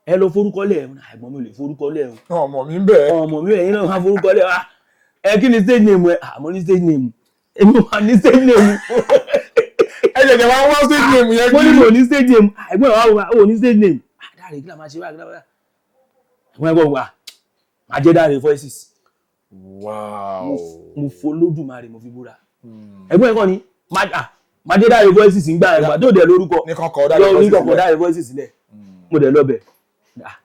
Speaker 1: ẹ lọ forúkọ lẹ̀. Ẹ̀gbọ́n, mi ò lè forúkọ lẹ̀ o.
Speaker 2: Ọmọ mi ń bẹ̀.
Speaker 1: Ọmọ mi, ẹ̀yin náà máa forúkọ lẹ̀. Ah, ẹ kí ni stage name ẹ? Ah, mo ní stage name, èmi wà ní stage name.
Speaker 2: Ẹ jẹ̀jẹ̀ wá wá stage name yẹn.
Speaker 1: Mo ní mo ní stage name. Ah, ẹ̀gbọ́n wa wà ó ní stage name. Ah, Dáre, kí la máa ṣe báyìí? Kí la máa ṣe? Ẹ̀gbọ́n wà máa jẹ́ Dáre Voices. Mo f'Olódùmarè, mo fi búra. Ẹ̀gbọ́n ẹ̀ kọ́ ni máa jẹ́ Dáre Voices ń gbà ẹ̀gbà tó dẹ̀ lórúkọ.
Speaker 2: Ní kọ́kọ́ Dáre
Speaker 1: lọ ní
Speaker 2: Voices
Speaker 1: kọ̀kọ́
Speaker 2: sílẹ̀.
Speaker 1: Dáre Voices sílẹ̀. Mo dẹ̀ lọ bẹ̀. Ah,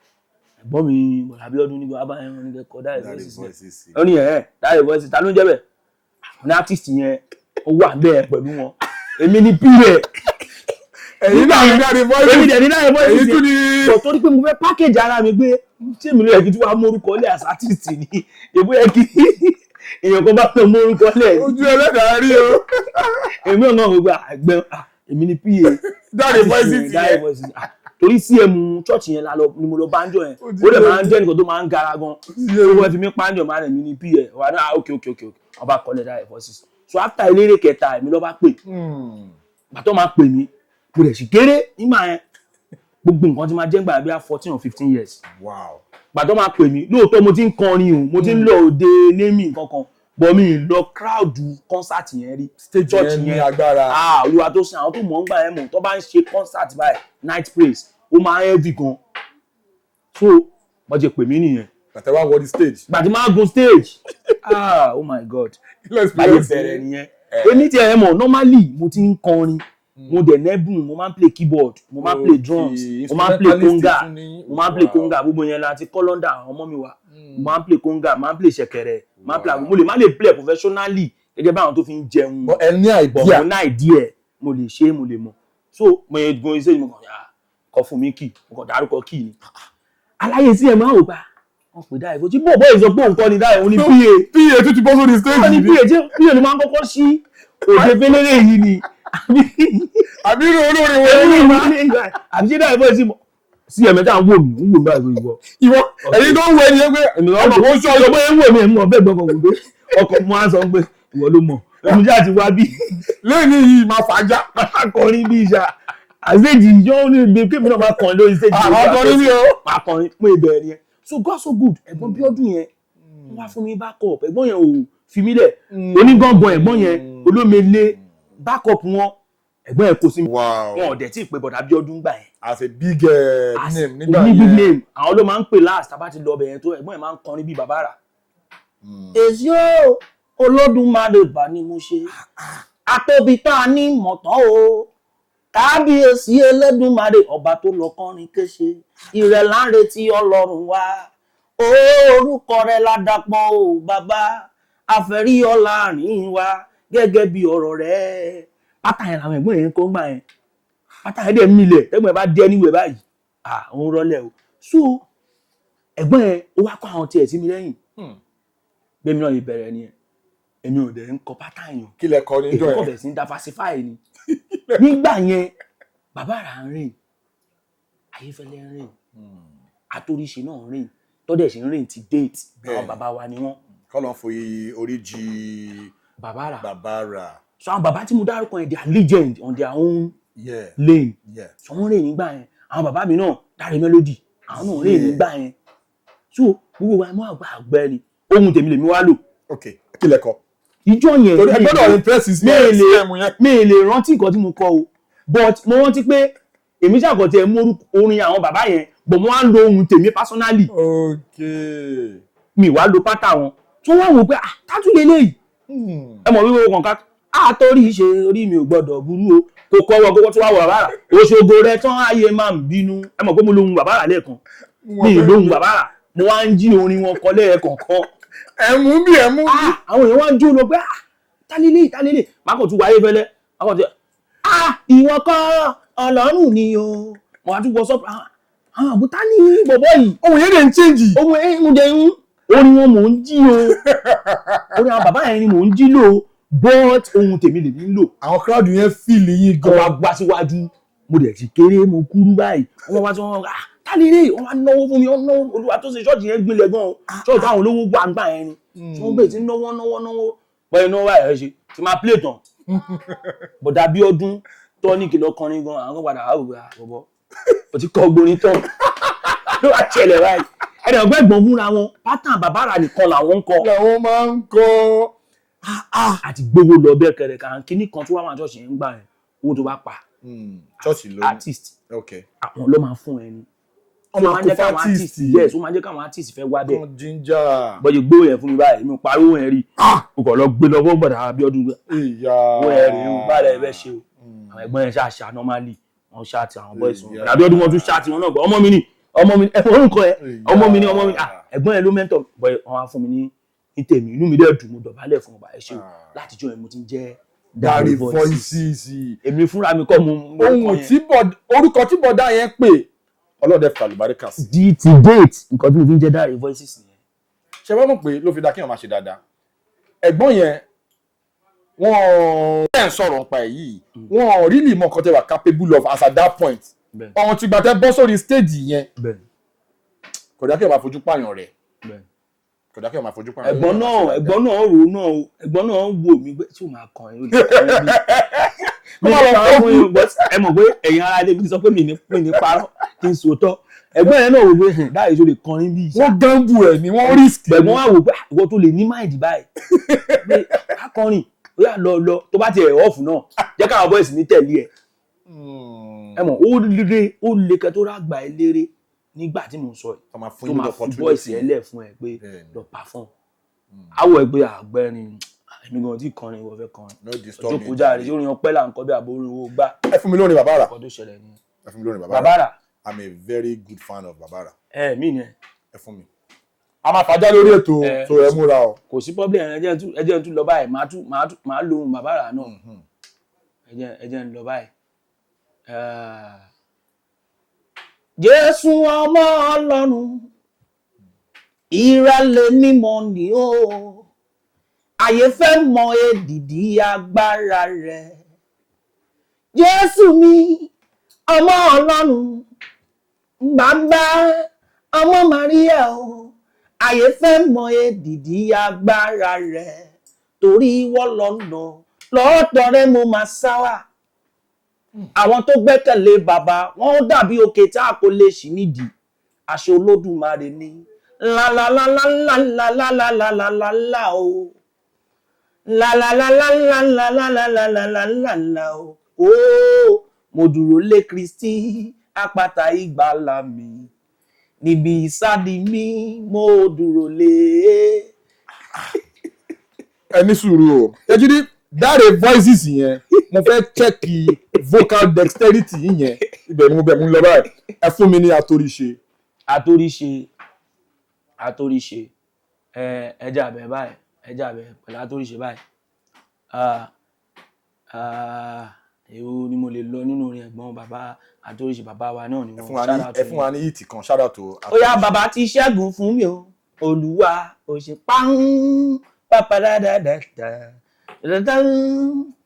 Speaker 1: ẹ̀gbọ́n mi, Bọ̀dá Abíọ́dún, nígbà bá ẹ̀rọ ní kẹ́kọ̀ọ́ Dáre
Speaker 2: Dáre
Speaker 1: Voices sílẹ̀.
Speaker 2: Voices.
Speaker 1: Ó ní ẹ̀ Dáre Voices, ta ló ń jẹ́ bẹ́ẹ̀? Àwọn artist yẹn, ó wà bẹ́ẹ̀ pẹ̀lú wọn, èmi ní pr.
Speaker 2: Ẹ̀yin náà ní Dáre Voices.
Speaker 1: Èmi dẹ̀ ní Dáre Voices.
Speaker 2: Èyí tún ní.
Speaker 1: Bọ̀ torí pé mo fẹ́ package ara mi pé ṣé mi ló yẹ kí tí wàá mórúkọ lẹ̀ as artist ni, èbó yẹ kí èèyàn kan bá fẹ́ mórúkọ lẹ̀.
Speaker 2: Ojú ẹlẹ́dàá rí o.
Speaker 1: Èmi náà gbogbo àgbẹ̀, ah, èmi ní pa
Speaker 2: Dáre Voices
Speaker 1: Dáre
Speaker 2: yẹn.
Speaker 1: Voices. Ah, torí CM church yẹn la lọ ni mo lọ banjo yẹn.
Speaker 2: Ó ti
Speaker 1: Ó dẹ̀
Speaker 2: yé
Speaker 1: máa ń
Speaker 2: mi.
Speaker 1: jẹ́ nìkan tó máa ń gara gan.
Speaker 2: Ti yé
Speaker 1: Ó
Speaker 2: mi.
Speaker 1: wọ́n fi mí panjo máa rẹ̀ mí ní pa wà náà. Ok ok ok ok wọ́n bá kọ́lẹ̀ Dáre Voices. So after eléré kẹta, èmi ló bá pè. Gbàtọ́ máa pè mí, mo dẹ̀ sì kéré nígbà yẹn. Gbogbo nǹkan tí máa jẹ́ gbà bí i 14 or 15 years. Gbàtọ́ máa pè mí, lóòótọ́ mo ti ń kọrin o, mo ti ń lọ òde némì nǹkankan, but mi ì lọ crowd concert yẹn rí.
Speaker 2: Stage
Speaker 1: Church
Speaker 2: yẹn ní agbára.
Speaker 1: Ah, Olúwa tó sin, àwọn tó mọ̀ ń gbà yẹn mọ̀, tó bá ń ṣe concert báyìí, night praise, ó máa ń heavy gan. So wọ́n ti pè mí nìyẹn.
Speaker 2: Gbàtẹ́ wá wọ the stage.
Speaker 1: Gbàtí máa gun stage, ah, oh my God.
Speaker 2: Let's
Speaker 1: Báyìí bẹ̀rẹ̀ nìyẹn. Èmi tí ẹ mọ̀, normally mo ti ń kọrin, mo dẹ̀ nẹ́bùn, mo máa ń play keyboard, mo máa ń play drums, mo máa ń play
Speaker 2: Instrumentalist
Speaker 1: conga.
Speaker 2: tún ní.
Speaker 1: Mo máa ń play conga, gbogbo yẹn la ti kọ́ London, àwọn ọmọ mi wà. Mo máa ń play conga, máa ń play ṣẹ̀kẹ̀rẹ̀, máa ń play. Mo lè má lè play professionally gẹ́gẹ́ bí àwọn tó fi ń jẹun.
Speaker 2: But ẹ ní
Speaker 1: But
Speaker 2: idea.
Speaker 1: mo ní idea, mo lè ṣe, mo lè mọ̀. So mo yẹ gun iṣẹ́, mo kàn yà kọ fún mi key, mo kàn dárúkọ key ni aláyé sí ẹ máa wò pa wọn pè Dáre Voices. Tí bọ́ọ̀ bọ́ọ̀ sọ pé òun kọ́ ni Dáre, òun ni pa.
Speaker 2: PA tún ti bọ́ sórí stage.
Speaker 1: Wọ́n ní
Speaker 2: ni.
Speaker 1: pa, tí pa ló máa ń kọ́kọ́ sí òde fẹ́lẹ́rẹ́ yìí ni àbí?
Speaker 2: Àbí irú olórin wo
Speaker 1: Ẹ̀rí
Speaker 2: ni?
Speaker 1: mi ní àbí ṣé Dáre Voices mọ̀ sí ẹ̀mẹ́ta ń wò mí, ń wò mí báyìí ìwọ.
Speaker 2: Ìwọ, ẹ̀yin tó ń wọ ẹni yẹn pé
Speaker 1: Èmi
Speaker 2: ọmọ kò ń sọ.
Speaker 1: Ọmọ yẹn ń wò mí, ẹ̀mú ọ̀bẹ gbọ́kọ̀ wò pé ọkọ̀ mo á sọ pé ìwọ ló mọ̀, èmi ṣáà ti wá bí.
Speaker 2: Lẹ́yìn yìí máa fàájà.
Speaker 1: Akọrin bí ìṣá àṣejì ìjọ ní ibi kémi náà máa kọrin lórí stage.
Speaker 2: Àwọn akọrin ní o.
Speaker 1: Máa kọrin mú ìbẹ̀rẹ̀ yẹn. So God so good, ẹ̀gbọ́n Bíọ́dún yẹn, wọ́n wá fún mi backup. Ẹ̀gbọ́n yẹn ò fi mí lẹ̀. Onígangan ẹ̀gbọ́n yẹn, olómele, backup wọn, ẹ̀gbọ́n yẹn kò sí mi. Wọn ò dẹ̀ tí ì pé bọ̀dà Bíọ́dún gbà yẹn.
Speaker 2: As a big name nígbà
Speaker 1: Ní big
Speaker 2: yẹn.
Speaker 1: name, àwọn ló máa ń pè last. Tá bá ti lọ ọbẹ̀ yẹn tó, ẹ̀gbọ́n yẹn máa ń kọrin bíi bàbá rà. Èsì ó, Olódùmarè bá ní mo ṣe àtòbí tá a ní mọ̀tán o, kábíyèsí Elédùmarè, ọba tó lọ kọrin kéṣe ìrẹ̀ là ń retí, Ọlọ́run wa, orúkọ rẹ̀ ládàpọ̀ o, bàbá àfẹ́rí ọ láàrin wa gẹ́gẹ́ bí ọ̀rọ̀ rẹ̀. Pátá yẹn làwọn ẹ̀gbọ́n yẹn kó ń gbà yẹn. Pátá yẹn dẹ̀ milẹ̀. Ẹ̀gbọ́n yẹn bá dé anywhere báyìí, ah, òun rọlẹ̀ o. So ẹ̀gbọ́n yẹn, ó wá kó àwọn tiẹ̀ sí mi lẹ́yìn. Bẹ́ẹ̀ mi náà yìí bẹ̀rẹ̀ nìyẹn. Èmi ò dẹ̀ ń kọ pátá yẹn.
Speaker 2: Kí lẹ kọ
Speaker 1: Èmi
Speaker 2: níjọ́
Speaker 1: kọ̀
Speaker 2: yẹn?
Speaker 1: Bẹ̀rẹ̀ sí ní diversify ni. Nígbà yẹn, bàbá rà ń rìn, Ayéfẹ́lẹ́ ń rìn, Àtòríṣe náà ń rìn, tọ́dẹ̀ ṣe ń rìn ti date. Àwọn bàbá wa ni wọ́n.
Speaker 2: Kọ́lọ̀ foyí orí jì.
Speaker 1: Bàbá rà.
Speaker 2: Bàbá rà.
Speaker 1: So àwọn bàbá tí mo dárúkọ yẹn, they are legend on their own lane. So wọ́n rìn nígbà yẹn. Àwọn bàbá mi náà, Dáre Melody, àwọn náà rìn nígbà yẹn. So gbogbo wa mú àgbà àgbẹ̀ ni ohun tèmi lèmi wá lò.
Speaker 2: Ok, kí lẹ kọ?
Speaker 1: Ìjọ yẹn,
Speaker 2: Torí ẹ gbọ́dọ̀ impress CM yẹn.
Speaker 1: Mi ì lè rántí nǹkan tí mo kọ o, but mo rántí pé èmi ṣàkọtẹ mú orin àwọn bàbá yẹn, but mo wá ń lo ohun tèmi personally. Mi wá lo pátá wọn tó wá wò pé, ah, tátú lélẹ́yìí. Ẹ mọ̀ wípé kàn ká àtọ́rí ṣe orí mi ò gbọ́dọ̀ burú o, kò kọ́ wọ kókó tó wá wọ bàbá rà òṣogbo rẹ tán, ayé máa ń bínú. Ẹ mọ̀ pé mo lóhun bàbá rà lẹ́ẹ̀kan, mi ì lóhun bàbá rà, mo wá ń jí orin wọn kọ lẹ́ẹ̀kọ̀ọ̀kan.
Speaker 2: Ẹ̀mú bí ẹ̀mú bí.
Speaker 1: Ah, àwọn èèyàn wá ń jó lọ pé, ah, tálílé tálílé, má kàn tún wáyé fẹ́lẹ́, má kàn tún, ah, ìwọ kọ́ Ọlọ́run ni o. Mo wá tún wọ sọ́pọ̀, ah, Àwọn àbútá ní bọ̀bọ̀ yìí.
Speaker 2: Ohun yẹn lè ń change.
Speaker 1: Ohun ẹ̀ ń jẹ ń orin wọn mò ń jí o, orin àwọn bàbá yẹn ni mò ń jí lò, but ohun tèmi lèmi ń lò.
Speaker 2: Àwọn crowd yẹn feel yín
Speaker 1: Wọ́n wá
Speaker 2: gan.
Speaker 1: wá síwájú, mo dẹ̀ ti kéré, mo kúrú báyìí. Wọ́n wá tí wọ́n ah tá lè rí, wọ́n wá náwó fún mi, wọ́n náwó. Olúwa tó ṣe ṣọ́ọ̀ṣì yẹn gbilẹ̀ gan o, ṣọ́ọ̀ṣì táwọn olówó wà ń gbà yẹn ni tí wọ́n bẹ̀rẹ̀ sí náwó náwó náwó bọ́ẹ̀ náwó báyìí. Ẹ̀ ṣe tí máa play tán, bọ̀dà Bíọ́dún tọ́níkì lọ kọrin gan, àwọn kan padà wà wò àbọ̀bọ̀ o ti kọ́ gborin tán ló wá ṣẹlẹ̀ báyìí. Ẹ̀rẹ̀ ọ̀gbẹ́ gbọ̀n fúnra wọn, pátán bàbá rà nìkan làwọn ń kọ.
Speaker 2: Làwọn máa ń kọ.
Speaker 1: Àti gbowó lọ bẹ́ẹ̀ kẹrẹ̀ kà kíní kan tó wà máa ṣọ́ọ̀ṣì yẹn ń gbà yẹn, owó tó bá pa
Speaker 2: Ṣọ́ọ̀ṣì ló
Speaker 1: artist, àwọn ló máa fún ẹni.
Speaker 2: Wọ́n
Speaker 1: Ó
Speaker 2: máa
Speaker 1: máa ń
Speaker 2: kó
Speaker 1: jẹ́ káwọn
Speaker 2: artist.
Speaker 1: artist, yes, ó máa ń jẹ́ káwọn artist fẹ́ wá bẹ́ẹ̀.
Speaker 2: Kan ginger.
Speaker 1: Bọ́jú gbówó yẹn fún mi báyìí, mi ò pariwo yẹn rí, mo kàn lọ gbé lọ fún bọ̀dà Abíọ́dún gbé
Speaker 2: Ìyá.
Speaker 1: owó yẹn rí o, báyìí ẹ fẹ́ ṣe o. Àwọn ẹ̀gbọ́n yẹn ṣáà ṣá normally, wọ́n ṣáà ti àwọn boys wọn. Bọ̀dà Abíọ́dún wọn tún ṣáà ti wọn náà gbọ́, ọmọ mi ni, ọmọ mi ni, ẹ orúkọ ẹ, ọmọ mi ni, ọmọ mi ni. Ah, ẹ̀gbọ́n yẹn ló mentor bọ́, wọn á fún mi ní tèmi, inú mi dẹ̀ dùn, mo dọ̀bálẹ̀ fún ọba, ẹ ṣé o. Látijọ́ yẹn mo ti ń jẹ́
Speaker 2: Dáre
Speaker 1: Dáre Voices.
Speaker 2: Voices.
Speaker 1: Èmi fúnra mi kọ́ mo
Speaker 2: Ohun
Speaker 1: kọ́ yẹn.
Speaker 2: tí bọ̀d orúkọ tí bọ̀dá yẹn pè, ọlọ́dẹ fàlùbáríkà sí.
Speaker 1: Di ti date, nǹkan tí mo fi ń jẹ́ Dáre Voices nìyẹn.
Speaker 2: Ṣe wọ́n mọ̀ pé ló fi dá kéèyàn máa ṣe dáadáa? Ẹ̀gbọ́n yẹn, wọ́n ẹ̀ ń sọ̀rọ̀ nípa ẹ̀ yìí, wọ́n really mọ nǹkan tẹ́ wà capable of as at that point. Ọ̀hún ti gbà tẹ́ bọ́ sórí stage yẹn, kò dá kéèyàn máa fojú pààyàn rẹ̀, kò dá kéèyàn máa fojú pààyàn.
Speaker 1: Ẹ̀gbọ́n náà, ẹ̀gbọ́n náà rò náà o, ẹ̀gbọ́n náà wò mí pé tí o máa kàn yín, o lè kàn yín bí mi
Speaker 2: Kó má
Speaker 1: ní
Speaker 2: lọ
Speaker 1: parọ́ fún yín, but ẹ mọ̀ pé ẹ̀yin ará ilé mi sọ pé mi ní parọ́ kí n sòótọ́. Ẹ̀gbọ́n yẹn náà wò pé dáhìí tó lè kọrin bí ìṣá.
Speaker 2: Wọ́n gamble ẹ̀ ni, wọ́n risk.
Speaker 1: Ẹ̀gbọ́n wa wò pé ah, ìwọ tó lè ní mind báyìí pé akọrin, ó yà lọ lọ, tó bá tiẹ̀ off náà, jẹ́ káwọn boys mi tẹ̀lé ẹ̀. Ẹ mọ̀, ó lé ó lé kẹ́ tó rágbà eléré nígbà tí mò ń sọ yìí
Speaker 2: tó máa fún
Speaker 1: tó
Speaker 2: yín
Speaker 1: máa
Speaker 2: ní
Speaker 1: fi
Speaker 2: opportunity.
Speaker 1: voice ẹ lẹ̀ fún ẹ pé lọ perform, awọ ẹ pé àgbẹ̀rin èmi gan tí kọrin, ìwọ fẹ́ kọrin.
Speaker 2: No disturb me.
Speaker 1: Jókòó jáde, ṣé orin ọpẹ́ là ń kọ bí àbórí owó gbá?
Speaker 2: Ẹ fún mi lórin Bàbá Àrà.
Speaker 1: Ọkọ tó ṣẹlẹ̀ ni.
Speaker 2: Ẹ fún mi lórin Bàbá Àrà.
Speaker 1: Bàbá Àrà.
Speaker 2: I'm a very good fan of Bàbá Àrà.
Speaker 1: Ẹ mí ni ẹ.
Speaker 2: Ẹ fún mi, a máa fàájà lórí ètò. Tó ẹ múra o.
Speaker 1: Kò sí problem, ẹ jẹ́ n tún lọ báyìí, màá tún màá tún màá lo ohun Bàbá Àrà náà. Ẹ jẹ́ n lọ báyìí. Ah. Jésù ọmọ Ọlọ́run, ìrẹ̀lẹ̀ mímọ́ ni ó, ayé fẹ́ mọ èdìdí agbára rẹ̀. Jésù mi ọmọ Ọlọ́run, bàbá ọmọ Maria o, ayé fẹ́ mọ èdìdí agbára rẹ̀, torí wọ́n lọ́nà lọ́dọ̀ rẹ̀ mo máa sá wà. Àwọn tó gbẹ́kẹ̀lé bàbá wọn ó dàbí òkè tá a kò lè ṣí nídìí, àṣẹ Olódùmarè ni lálálálálálálálálálálá o, lálálálálálálálálálálá o. Ó mo dúró lé Kristi, àpáta ìgbàlà mi, níbi ìsádi mi mo dúró lé.
Speaker 2: Ẹ ní sùúrù o, ẹ jí ní Dáre Voices yẹn, mo fẹ́ check vocal dexterity yín yẹn, ibẹ̀ ni mo bẹ̀ mú lọ báyìí. Ẹ fún mi ní Àtòríṣe.
Speaker 1: Àtòríṣe, Àtòríṣe, ẹ ẹjẹ àbẹ báyìí, ẹjẹ àbẹ pẹ̀lú Àtòríṣe báyìí. Ah, ah, èwo ni mo lè lọ nínú orin ẹ̀gbọ́n bàbá Àtòríṣe? Bàbá wa náà ni
Speaker 2: Ẹ
Speaker 1: wọ́n.
Speaker 2: fún wa ní
Speaker 1: Shout out
Speaker 2: ẹ fún wa ní hit kan, shout out to
Speaker 1: Ó yá, bàbá ti ṣẹ́gun fún mi o, Olúwa ò ṣe pàún pàpàdàdàdàdà dàdàn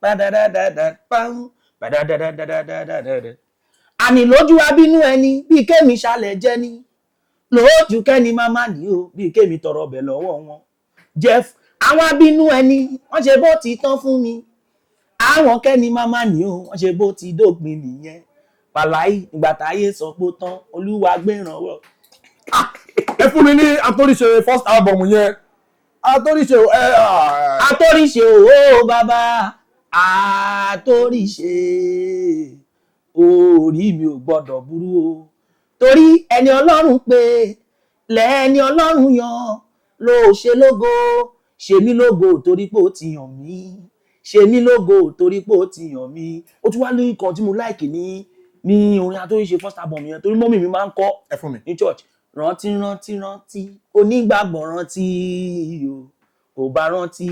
Speaker 1: pàdàdàdàdà pàún pàdàdàdàdàdàdàdà. Àní lójú abínú ẹni bíi kémi ṣalẹ̀ jẹ́ ni, lójú kẹ́ni máma ní o, bíi kémi tọrọ ọbẹ̀ lọ́wọ́ wọn. Jeff, àwọn abínú ẹni wọ́n ṣe bó ti tán fún mi, àwọn kẹ́ni máma ní o, wọ́n ṣe bó ti dópin nìyẹn. Pàláì ìgbà táyé sọ pé ó tán, Olúwa gbérànwọ́.
Speaker 2: Ẹ fún mi ní Àtòríṣe first album yẹn, Àtòríṣe ẹ.
Speaker 1: Àtòríṣe o, bàbá Àtòríṣe, orí mi ò gbọ́dọ̀ burú o, torí ẹni Ọlọ́run pé lẹ́ni Ọlọ́run yan ló ṣe lógo. Ṣe mí lógo torí pé ó ti yàn mí, ṣe mí lógo torí pé ó ti yàn mí. Ó tún wá lóyún kan tí mo like ní orin Àtòríṣe first album yẹn, torí mummy mi máa ń kọ́
Speaker 2: Ẹ fún mi.
Speaker 1: ní church. Rántí, rántí, rántí, onígbàgbọ́, rántí o, kò bá rántí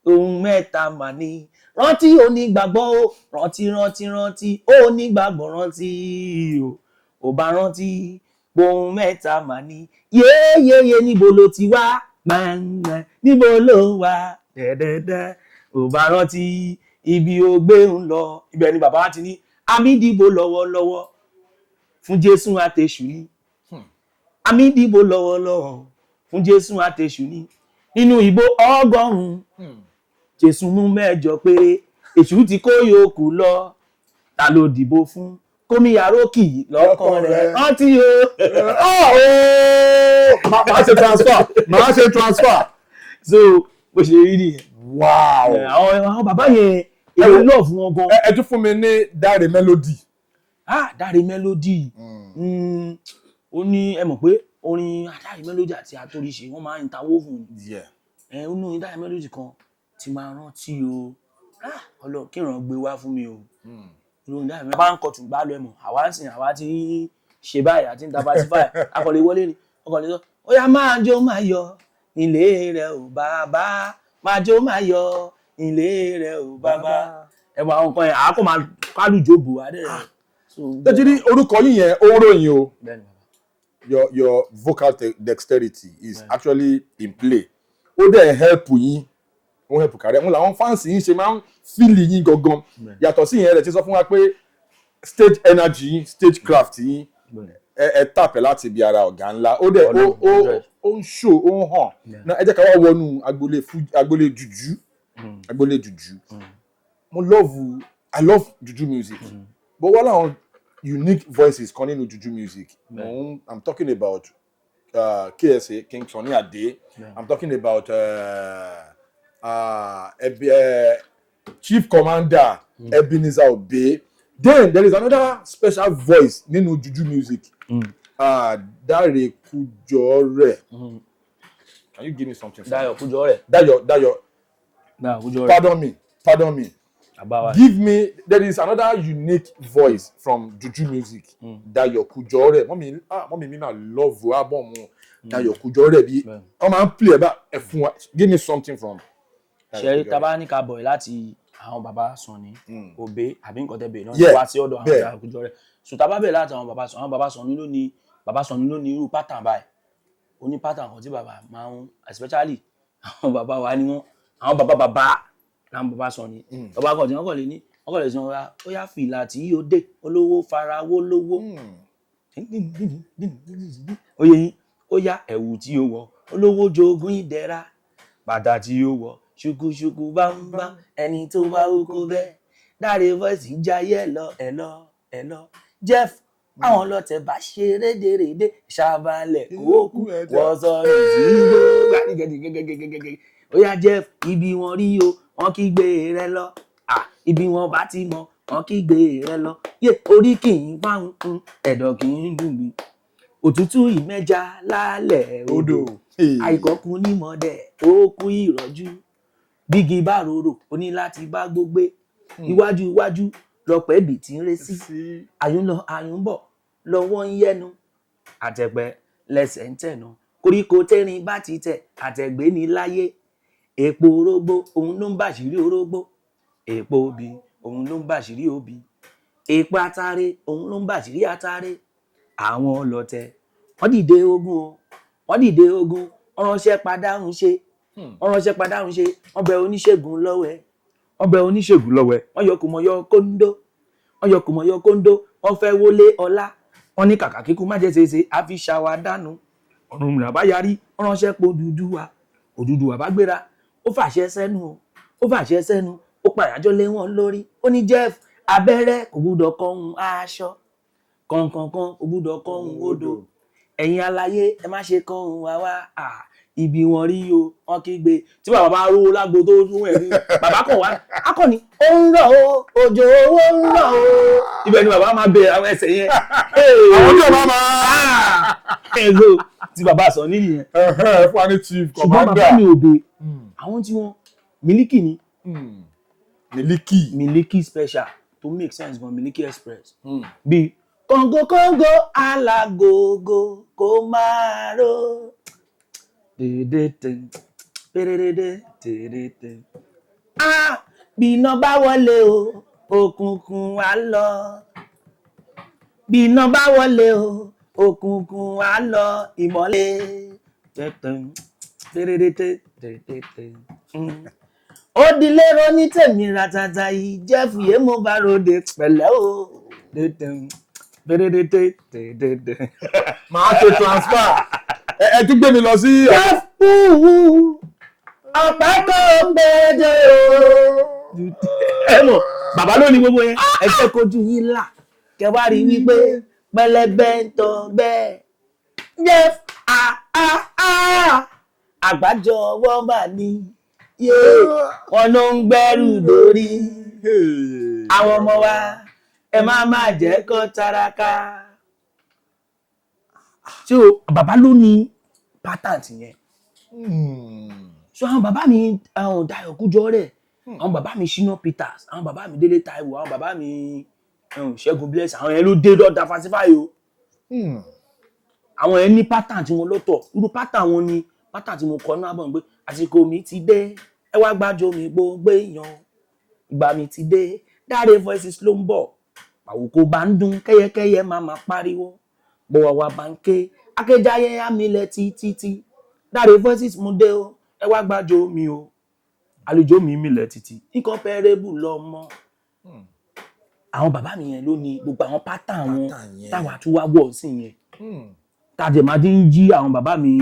Speaker 1: ohun mẹ́ta mà ní. Rántí onígbàgbọ́ o, rántí, rántí, rántí onígbàgbọ́, rántí o, Ò bá rántí ohun mẹ́ta mà ní yéyéyé, níbo ló ti wá gbangba, níbo ló wà dẹ́dẹ́dẹ́, ò bá rántí ibi ó gbé ń lọ. Ibẹ̀ ni bàbá wa ti ní àmì ìdìbò lọ́wọ́lọ́wọ́ fún Jésù àtẹ̀sù ní, àmì ìdìbò lọ́wọ́lọ́wọ́ fún Jésù àtẹ̀sù ní. Nínú ìbò 100, Jésù mú 8 péré, èṣù ti kó yòókù lọ. Ta ló dìbò fún kómìyàró kì í lọ́kàn rẹ̀ rántí o.
Speaker 2: Máa ṣe transfer, máa ṣe transfer.
Speaker 1: So bó ṣe rí nìyẹn. Àwọn bàbá yẹn, èrò love fún wọn gan.
Speaker 2: Ẹ tún fún mi ní Dáre Melody.
Speaker 1: Ah, Dáre Melody, ó ní ẹ mọ̀ pé orin Dáre Melody àti Àtòríṣe wọ́n máa ń interwoven. Ẹ ó ní orin Dáre Melody kan tí máa rántí o. Ah, Ọlọ́run kíran gbé wá fún mi o. Irú Dáre Melody bá ń kọ tùgbà lọ, ẹ mọ̀ àwa ń sìn, àwa ti ń ṣe báyìí àti ń diversify. Akọ̀lẹ̀ wọlé ni ọkọ̀lẹ̀ sọ, ó yá, máa jó máa yọ ilé rẹ ò bàbá, máa jó máa yọ ilé rẹ ò bàbá. Ẹ mọ àwọn nǹkan yẹn, àá kò máa kálùjọ bò wá dẹ̀.
Speaker 2: Ṣé ti rí orúkọ yín yẹn, ó ń ròyìn o.
Speaker 1: Bẹ́ẹ̀ni bàbá.
Speaker 2: Your vocal dexterity is actually in play. Ó dẹ̀ help yín, ó help kàrẹ́ wọn làwọn fans yín ṣe máa ń feel yín gangan. Yàtọ̀ sí ìyẹn rẹ̀, ti sọ fún wa pé stage energy yín, stage craft yín, ẹ tàpẹ́ láti ibi ara ọ̀gá ńlá. Ó dẹ̀ ó ó ń show, ó ń hàn. Náà ẹ jẹ́ ká wá wọnú agboolé Fuji, agboolé jùjú, agboolé jùjú. Mo love, I love juju music, but wọ́n láwọn unique voices kan nínú juju music. I'm talking about KSA, King Sunny Ade. I'm talking about Chief Commander Ebenezer Obey. Then there is another special voice nínú juju music, Dare Kujore. Can you give me something from
Speaker 1: Dayọ̀ Kújọrẹ̀.
Speaker 2: Dayo, Dayo.
Speaker 1: Dayọ̀ Kújọrẹ̀.
Speaker 2: Pardon me, pardon me.
Speaker 1: Bàbá wa.
Speaker 2: Give me, there is another unique voice from juju music, Dayo Kujore. Mummy, ah, mummy mi máa love album Dayo Kujore bí wọ́n máa ń play ẹ̀ bá ẹ̀ fún wa. Give me something from Dayo
Speaker 1: Ṣe
Speaker 2: Kujore.
Speaker 1: tá bá ní ká bọ̀ láti àwọn bàbá Sunny Obey àbí nǹkan tẹ́ bèèrè náà wá sí ọ̀dọ̀ àwọn Dayọ̀ Kújọrẹ̀. So tá bá bẹ̀rẹ̀ láti àwọn bàbá Sunny, àwọn bàbá Sunny ló ní, bàbá Sunny ló ní irú pattern báyìí. Ó ní pattern kan tí bàbá máa ń, especially àwọn bàbá wa ni wọ́n, àwọn bàbá bàbá làwọn bàbá Sunny. Bàbá kan tí wọ́n kàn lè ní, wọ́n kàn lè sọ ó yá, fìlà tí yóò dé olówó farawó lówó, oyè yín, ó yá, ẹ̀wù tí ó wọ̀ olówó jogún ìdẹ̀ra, bàtà tí ó wọ̀ ṣùkúṣùkú bámbám, ẹni tó bá wú kó bẹ́ẹ̀. Dáre Voice jayé ẹ̀ lọ ẹ̀ lọ ẹ̀ lọ. Jeff, àwọn ọlọ́tẹ̀ bá ṣe rédèrèdè ṣàbàlẹ̀ kókú wọ́n sọ̀rọ̀ sí gbó. Ó yá Jeff, ibi wọn rí o, wọn kígbe rẹ lọ. Ah, ibi wọn bá ti mọ, wọn kígbe rẹ lọ. Yé orí kì í fáwọn, ẹ̀dọ̀ kì í dùn mí, òtútù ìmẹ́ja lálẹ́ odò, àìkọ́kùn nímọ̀dẹ̀ ó kú ìrọ̀jú, bígi bá rorò ó ní láti bá gbógbé, iwájú iwájú lọpẹ́ bì tí ń ré sí, àyùn lọ àyùn bọ̀ lọ́wọ́ ń yẹnu, àtẹ̀pẹ́ lẹ́sẹ̀ ń tẹ̀nà, koríko tẹ́rin bá ti tẹ̀ àtẹ̀gbé ní láyé, èpo orógbó òun ló ń bàṣírí orógbó, èpo obì òun ló ń bàṣírí obì, èpo atare òun ló ń bàṣírí atare. Àwọn ọlọ̀tẹ̀ wọ́n dìde ogun o, wọ́n dìde ogun, wọ́n ránṣẹ́ padáhùn ṣe, wọ́n ránṣẹ́ padáhùn ṣe, wọ́n bẹ oníṣègùn lọ́wẹ̀, wọ́n bẹ oníṣègùn lọ́wẹ̀, wọ́n yọ kùmọ̀ yọ kóńdó, wọ́n yọ kùmọ̀ yọ kóńdó, wọ́n fẹ́ wọlé ọlá, wọ́n ní kàkà kíkú má jẹ́ ṣeéṣe àfi ṣàwádànù. Ọ̀rúnmìlà bá yarí, wọ́n ránṣẹ́ pé Odùduwà. Odùduwà bá gbéra, ó fàṣẹ sẹ́nu o, ó fàṣẹ sẹ́nu, ó pàyàjọ́ lé wọn lórí. Ó ní Jeff, abẹ́rẹ́ kò gbúdọ̀ kọ́hún aṣọ kọ̀ọ̀kan, kò gbúdọ̀ kọ́hún odò, ẹ̀yin aláyé ẹ má ṣe kọ́hún wá wá. Ibi wọn rí o, wọn kígbe tí bàbá bá rówó lágbo tó tún ẹ̀ ní bàbá kàn wá akọni, ó ń rọ̀ o, òjò owó ń rọ̀ o. Ibẹ̀ ni bàbá máa bẹ̀rẹ̀ àwọn ẹsẹ̀ yẹn.
Speaker 2: Àwọn tí ọba máa.
Speaker 1: Ẹ̀rọ tí bàbá sọ nìyẹn.
Speaker 2: Ẹ fún wa ní Chief
Speaker 1: Ṣùgbọ́n
Speaker 2: Commander.
Speaker 1: bàbá mi Obey, àwọn tí wọ́n Miliki ni.
Speaker 2: Miliki.
Speaker 1: Miliki Special to make sense gan, Miliki Express, bíi kọ̀ǹgò kọ̀ǹgò alágògò kò máa ró dédé pérédédé dédé. Ah, bí iná bá wọlé o, òkùnkùn á lọ. Bí iná bá wọlé o, òkùnkùn á lọ, ìmọ́lẹ̀ tẹ̀tẹ̀ tẹ̀rẹ̀tẹ̀ tẹ̀tẹ̀. Ó di lérò ní tèmi ratata yìí jẹ́ fìyé mo bá ròde pẹ̀lẹ́ o, tẹ̀tẹ̀ tẹ̀rẹ̀tẹ̀ tẹ̀tẹ̀.
Speaker 2: Màá ṣe transfer, ẹ tún gbé mi lọ sí.
Speaker 1: Jẹ́fù ọ̀pá tó gbèdé o. Ẹ mọ̀, bàbá ló ní gbogbo yẹn. Ẹ jẹ́ kojú yín là, kẹ wá rí wípé pẹlẹbẹ ń tọ́ bẹ́ẹ̀. Jeff a a a àgbájọ ọwọ́ mà ní yé wọn ló ń gbẹ́rù lórí àwọn ọmọ wa, ẹ má má jẹ́ kó taraka. Ṣé o bàbá ló ní pattern yẹn? So àwọn bàbá mi, àwọn Dayọ̀ Kújọ́rẹ̀, àwọn bàbá mi Shina Peters, àwọn bàbá mi Délé Táíwò, àwọn bàbá mi Ṣẹ́gun Bless, àwọn yẹn ló dé dọ́dà falsify o. Àwọn yẹn ní pattern tí wọn lọ́tọ̀. Irú pattern wọn ni pattern tí mo kọ ní album pé àsìkò mi ti dé, ẹ wá gbàjọ mi gbogbo èèyàn, ìgbà mi ti dé, Dáre Voices ló ń bọ̀, àwòkọ bá ń dún kẹ́yẹkẹ́yẹ máa máa pariwo, bọ̀wọ̀ bá ń ké akéjáyé àmìlẹ̀ títí. Dáre Voices mo dé o, ẹ wá gbàjọ mi o, àlejò mi milẹ̀ títí, incomparable lọ́mọ. Àwọn bàbá mi yẹn ló ní gbogbo àwọn pattern wọn.
Speaker 2: Pattern yẹn.
Speaker 1: Táwa tún wá wọ̀ sí yẹn, tàdé máa ti ń jí àwọn bàbá mi,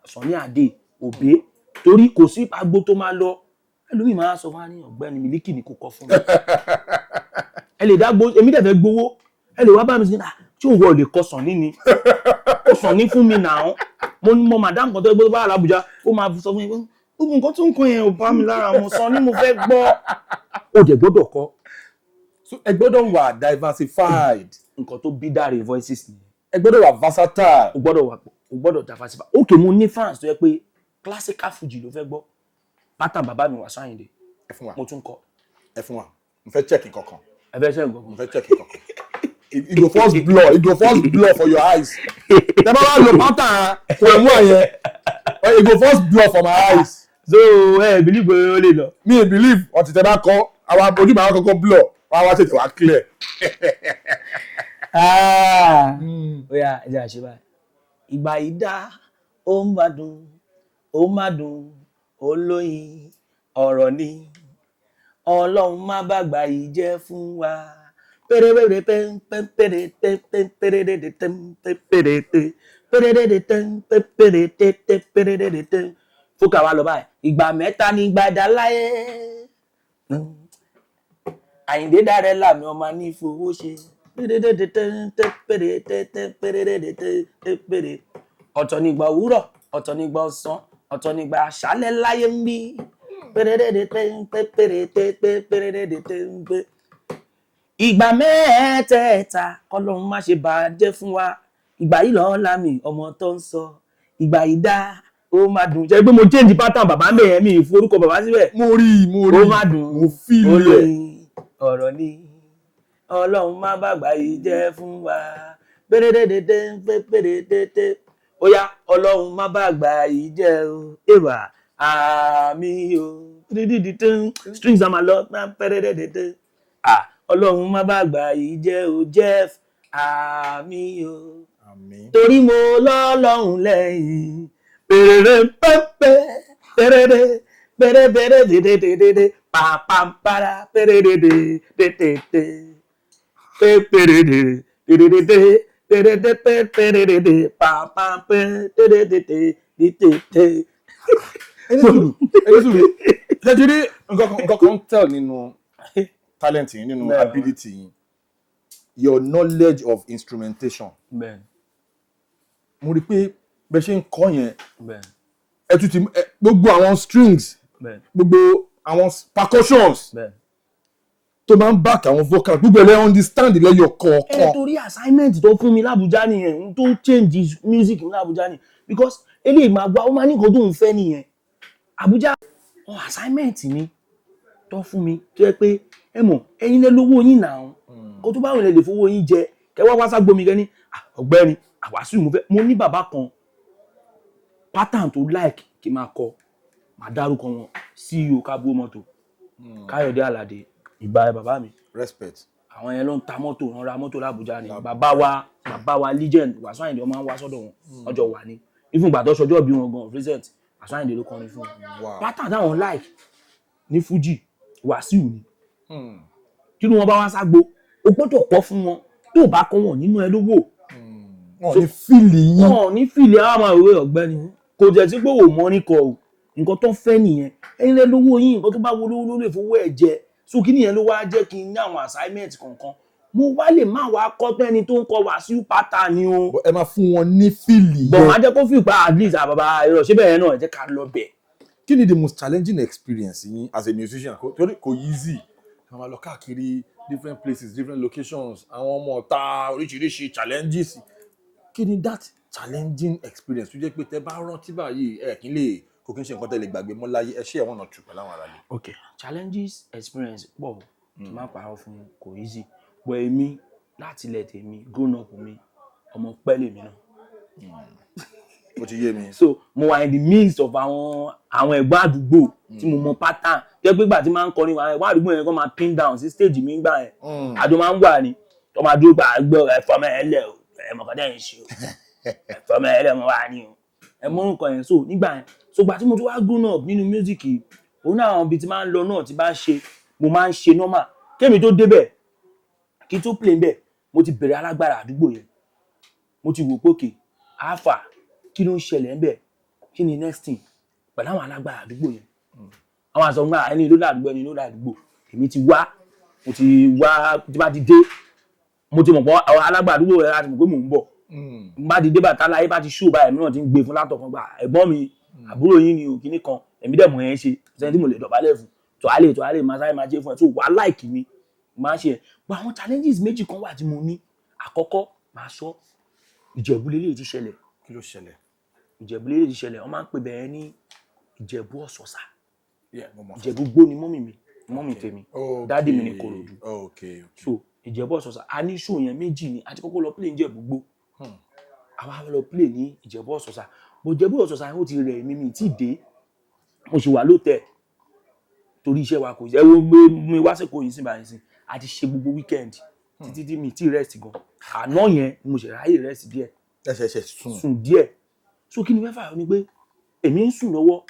Speaker 1: Sunny Adé, Òbé, torí kò sí agbo tó máa lọ, ẹlòmíì máa sọ fún wa ní ọ̀gbẹ́ni Miliki ni kò kọ fún mi, ẹ lè dá gbó, èmi dẹ̀ fẹ́ gbowó, ẹ lè wá bá mi sí ah, tí òun wọ̀ lè kọ Sunny ni, kọ Sunny fún mi náà. Mo ní mo madam kan tó gbé bá Àbújá, ó máa sọ fún mi pé gbogbo nǹkan tó ń kọ yẹn ò bá mi lára mu, Sunny mo fẹ́ gbọ́, ó dẹ̀ gbọ́dọ̀ kọ.
Speaker 2: So ẹ gbọ́dọ̀ wà diversified.
Speaker 1: Nǹkan tó bí Dáre Voices nìyẹn.
Speaker 2: Ẹ gbọ́dọ̀ wà versatile.
Speaker 1: O gbọ́dọ̀ wà, o gbọ́dọ̀ diversify. Ok, mo ní fans tó yẹ pé classical fuji ló fẹ́ gbọ́, pattern bàbá mi Wasiu Ayinde.
Speaker 2: Ẹ fún wa.
Speaker 1: Mo tún kọ.
Speaker 2: Ẹ fún wa, mo fẹ́ check nǹkan kan.
Speaker 1: Ẹ fẹ́ ṣe nǹkan
Speaker 2: Mo
Speaker 1: kan?
Speaker 2: fẹ́ check nǹkan kan. It go first blur for your eyes. Tẹ bá wá lo pattern kò mú àyẹn, it go first blur for my eyes.
Speaker 1: So ẹ believe pé ó lè lọ?
Speaker 2: Mi ì believe ọtí tẹ bá kọ, àwa ojú màá kọ́kọ́ blur, wá wá tètè wá clear.
Speaker 1: Ó yá, ẹ jẹ́ àṣẹ báyìí. Ìgbà yìí dá, ó máa dùn, ó máa dùn, ó lóyin ọ̀rọ̀ ni, ọlọ́run má bàgbà yìí jẹ́ fún wa. Pérépéré pẹ́ńpẹ́ péré péré péré péré péré péré péré péré fúkà wa lọ báyìí. Ìgbà mẹ́ta ní gbàdá láyé. Àyìndé Dáre làmì ọmọ ní fowó ṣe péré. Ọ̀tọ̀ nígbà òwúrọ̀, ọ̀tọ̀ nígbà ọ̀sán, ọ̀tọ̀ nígbà àṣálẹ́ láyé ń bí. Péré. Ìgbà mẹ́tẹ̀ẹ̀ta, kọ́lọ́run má ṣe bàjẹ́ fún wa. Ìgbà yìí lọ́ọ́ lámì ọmọ tó ń sọ ìgbà yìí dá, ó máa dùn. Jẹ́ pé mo change pattern bàbá ń bẹ̀ yẹn, mi ì forúkọ bàbá síbẹ̀.
Speaker 2: Mo rí i, mo rí
Speaker 1: Ó
Speaker 2: i.
Speaker 1: má dùn,
Speaker 2: Mo feel
Speaker 1: ó
Speaker 2: ẹ̀.
Speaker 1: lóyin ọ̀rọ̀ ni, ọlọ́run má bàgbà yìí jẹ́ fún wa. Pérédédédé pérédédé, ó yá, ọlọ́run má bàgbà yìí jẹ́ o, èwà àmì o, dídídídé strings àmà lọ pérédédédé. Ah, ọlọ́run má bàgbà yìí jẹ́ o, Jeff, àmì o.
Speaker 2: Àmín.
Speaker 1: Torí mo lọ́lọ́run lẹ́yìn. Pèrèrè pẹ́pẹ́ pèrèrè pèrèpèrè dédédédé pàpàǹpàrà pèrèrè dédédé pèrèrè dédédé pèrèdé pèrèrè pàpàǹpẹ́ dédédé dédédé.
Speaker 2: Ẹni sùúrù, ẹni sùúrù. Ṣé ti rí nǹkan kan tell nínú talent yín, nínú ability yín, your knowledge of instrumentation?
Speaker 1: Bẹ́ẹ̀ni.
Speaker 2: Mo rí i pé bẹ́ẹ̀ ṣe ń kọ́ yẹn,
Speaker 1: bẹ́ẹ̀ni
Speaker 2: ẹ tún ti gbogbo àwọn strings, gbogbo àwọn percussions tó máa ń back àwọn vocal, gbogbo ẹ̀ lẹ́ understand lẹ́yọ
Speaker 1: Ẹ
Speaker 2: kọ̀ọ̀kan.
Speaker 1: Torí assignment tó fún mi l'Abuja nìyẹn, n tó change music ní l'Abuja ni, because eléyìí máa gbọ́, ó máa ní nǹkan tó ń fẹ́ nìyẹn. Abuja wọn assignment ni tó fún mi, tó yẹ pé ẹ mọ̀, ẹ̀yin lẹ lówó yín náà, kó tó báwọn lè lè fowó yín jẹ, kẹ wá wá ságbomi, kẹ ní "Ah, ọ̀gbẹ́ni àwàsù, mo fẹ́." Mo ní bàbá kan, pattern tó like kí n máa kọ, máa dárúkọ wọn, CEO Kábúó Mọ́tò, Káyọ̀dé Àlàdé, ìgbà ẹ bàbá mi.
Speaker 2: Respect.
Speaker 1: Àwọn yẹn ló ń ta mọ́tò, wọn ra mọ́tò l'Àbújá ni. Bàbá wa legend Wasiu Ayinde, wọn máa ń wá sọ́dọ̀ wọn ọjọ́ wà ní. Even ìgbà tó ṣọjọ́ bí wọn gan recent, Wasiu Ayinde ló kọrin fún wọn. Pattern táwọn like ní Fuji, Wasiu ni. Kí ni wọn bá wá ságbo, o gbọ́dọ̀ kọ́ fún wọn. Tó o bá kọ́ wọn nínú ẹ lówó.
Speaker 2: Wọn ò ní feel yín.
Speaker 1: Wọn ò ní feel àwọn máa wé ọ̀gbẹ́ni. Kò jẹ́ sí pé ò mọ́ ní kọ o, nǹkan tó fẹ́ nìyẹn. Ẹ̀yin lẹ lówó yín, nǹkan tó bá wo lówó ló lè fowó ẹ̀ jẹ. So kí nìyẹn ló wá jẹ́ kí n ní àwọn assignment kọ̀ọ̀kan, mo wá lè má wá kọ́ tẹ́ni tó ń kọ Wàsíù pattern ni o.
Speaker 2: But ẹ máa fún wọn ní feel
Speaker 1: bọ̀
Speaker 2: yẹn.
Speaker 1: Máa jẹ́ kó fi pa at least àbàbà irọ́ ṣé bẹ́ẹ̀ náà, ẹ jẹ́ ká lọ bẹ̀.
Speaker 2: Kí ni the most challenging experience yín as a musician? Torí kò easy, ẹ máa lọ káàkiri different places, different locations, àwọn ọmọ ọ̀tá, oríṣiríṣi challenges. Kí ni that challenging experience tó jẹ́ pé tẹ bá rántí báyìí, ẹ kí n lè kò kí n ṣe nǹkan tẹ lè gbàgbé mọ́ láyé? Ẹ ṣe ẹ̀wọ̀n náà tù pẹ̀lú àwọn ará lè.
Speaker 1: Ok, challenges experience pọ̀. Kí n má parọ́ fún yín, kò easy, but èmi láti ilẹ̀ tèmi, grown up mi, ọmọ pẹ́ lèmi náà.
Speaker 2: Ó ti yé mi.
Speaker 1: So mo wà in the midst of àwọn ẹ̀gbọ́n àdúgbò tí mo mọ pattern jẹ́ pé ìgbà tí máa ń kọrin, àwọn ẹ̀gbọ́n àdúgbò yẹn kọ́ máa pin down sí stage mi gbà yẹn. Àjọ máa ń wà ní tó máa dúró gbà gbọ́ ẹ̀fọ́ mẹ́ẹ̀lẹ̀ o, ẹ̀ mọ̀kàn dẹ́ ń ṣe o, ẹ̀fọ́ mẹ́ẹ̀lẹ̀ mo wà ní o, ẹ̀ mọ́ nǹkan yẹn. So nígbà yẹn, so gbà tí mo tún wá grown up nínú music yìí, òun náà àwọn ibi tí máa ń lọ náà tí bá ń ṣe, mo máa ń ṣe normal. Kémi tó débẹ̀, kí n tó play bẹ́ẹ̀, mo ti bẹ̀rẹ̀ alágbára àdúgbò yẹn. Mo ti wò pé òkè alpha, kí ló ń ṣẹlẹ̀ ń bẹ̀, kí ni next thing pẹ̀lú àwọn alágbára àdúgbò yẹn. Àwọn àṣọ ńgbà ẹni ló ládùúgbò, ẹni ló ládùúgbò. Èmi ti wá, mo ti wá. Tí bá ti dé, mo ti mọ̀ pé àwọn alágbára àdúgbò rẹ̀ láti mọ̀ pé mò ń bọ̀. N bá ti dé, bàtà láyé bá ti ṣó báyìí, èmi náà ti ń gbé fún látọ̀kan gbà, ẹ̀gbọ́n mi, àbúrò yín ni o, kíní kan. Èmi dẹ̀ mọ̀ yẹn ṣe sẹ́ni tí mo lè dọ̀bálẹ̀ fún tó a lè máa sáré máa ṣe fún ẹ. Tó wàá like mi máa ṣe ẹ̀. But àwọn challenges méjì kan wà tí mo ní. Àkọ́kọ́ máa sọ, Ìjẹ̀bú lélẹ́yìí ti ṣẹlẹ̀.
Speaker 2: Kí ló ṣẹlẹ̀?
Speaker 1: Ìjẹ̀bú lélẹ́yìí ti ṣẹlẹ̀. Wọ́n máa ń pè bẹ́ẹ̀ ní Ìjẹ̀bú Ọ̀sọ̀sà.
Speaker 2: Yeah, mo mọ̀.
Speaker 1: Ìjẹ̀bú gbó ni mummy mi, mummy tèmi. Daddy mi ní Ìkòròdú. So Ìjẹ̀bú Ọ̀sọ̀sà, a ní show yẹn méjì ni. A ti kọ́kọ́ lọ play ní Ìjẹ̀bú gbó, àwa lọ play ní Ìjẹ̀bú Ọ̀sọ̀sà. Bó Ìjẹ̀bú Ọ̀sọ̀sà yẹn, ó ti rẹ̀ mí, mi tí ì dé, mo sì wà lótẹ̀ torí iṣẹ́ wa kò ẹ wo mi wá sẹ́kọ̀ọ́ yìí sí báyìí sí. A ti ṣe gbogbo weekend títí tí mi tí rest gan. Àná yẹn ni mo ṣe ráyè rest díẹ̀.
Speaker 2: Ẹsẹ̀ ẹsẹ̀ sùn.
Speaker 1: Sùn díẹ̀. So kí ni mẹ́fà ni pé èmi ń sùn lọ́wọ́,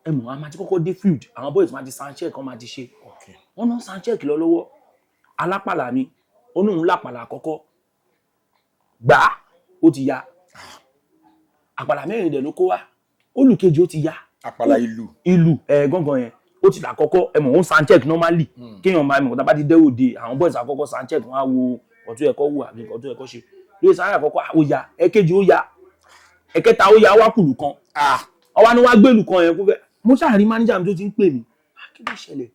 Speaker 1: ẹ mọ̀, a máa ti kọ́kọ́ dé field, àwọn boys máa ti sound check, wọ́n máa ti ṣe. Wọ́n náà sound check lọ lọ́wọ́, alápàlà mi ó ní òun lápàlà àkọ́kọ́ gbà á, ó ti ya. Àpàlà mẹ́rin dẹ̀ ló kó wá, olùkejì ó ti ya.
Speaker 2: Àpàlà ìlú.
Speaker 1: Ìlú ẹ gángan yẹn, ó ti là kọ́kọ́. Ẹ mọ̀, ó ń sound check normally, kéèyàn máa mọ̀ kó tá bá ti dẹ́wò de àwọn boys àkọ́kọ́ sound check, wọ́n á wo ọ̀tún ẹ̀kọ́ wò àbí ọ̀tún ẹ̀kọ́ ṣe lórí sáré. Àkọ́kọ́ ó ya, ẹ̀kejì ó ya, ẹ̀kẹta ó ya, wá kùlù kan. Ọwọ́ ni wọ́n á gbèlú kan yẹn kó fẹ́. Mo ṣáà rí manager mi tó ti ń pè mí. "Ah, kí ló ṣẹlẹ̀?"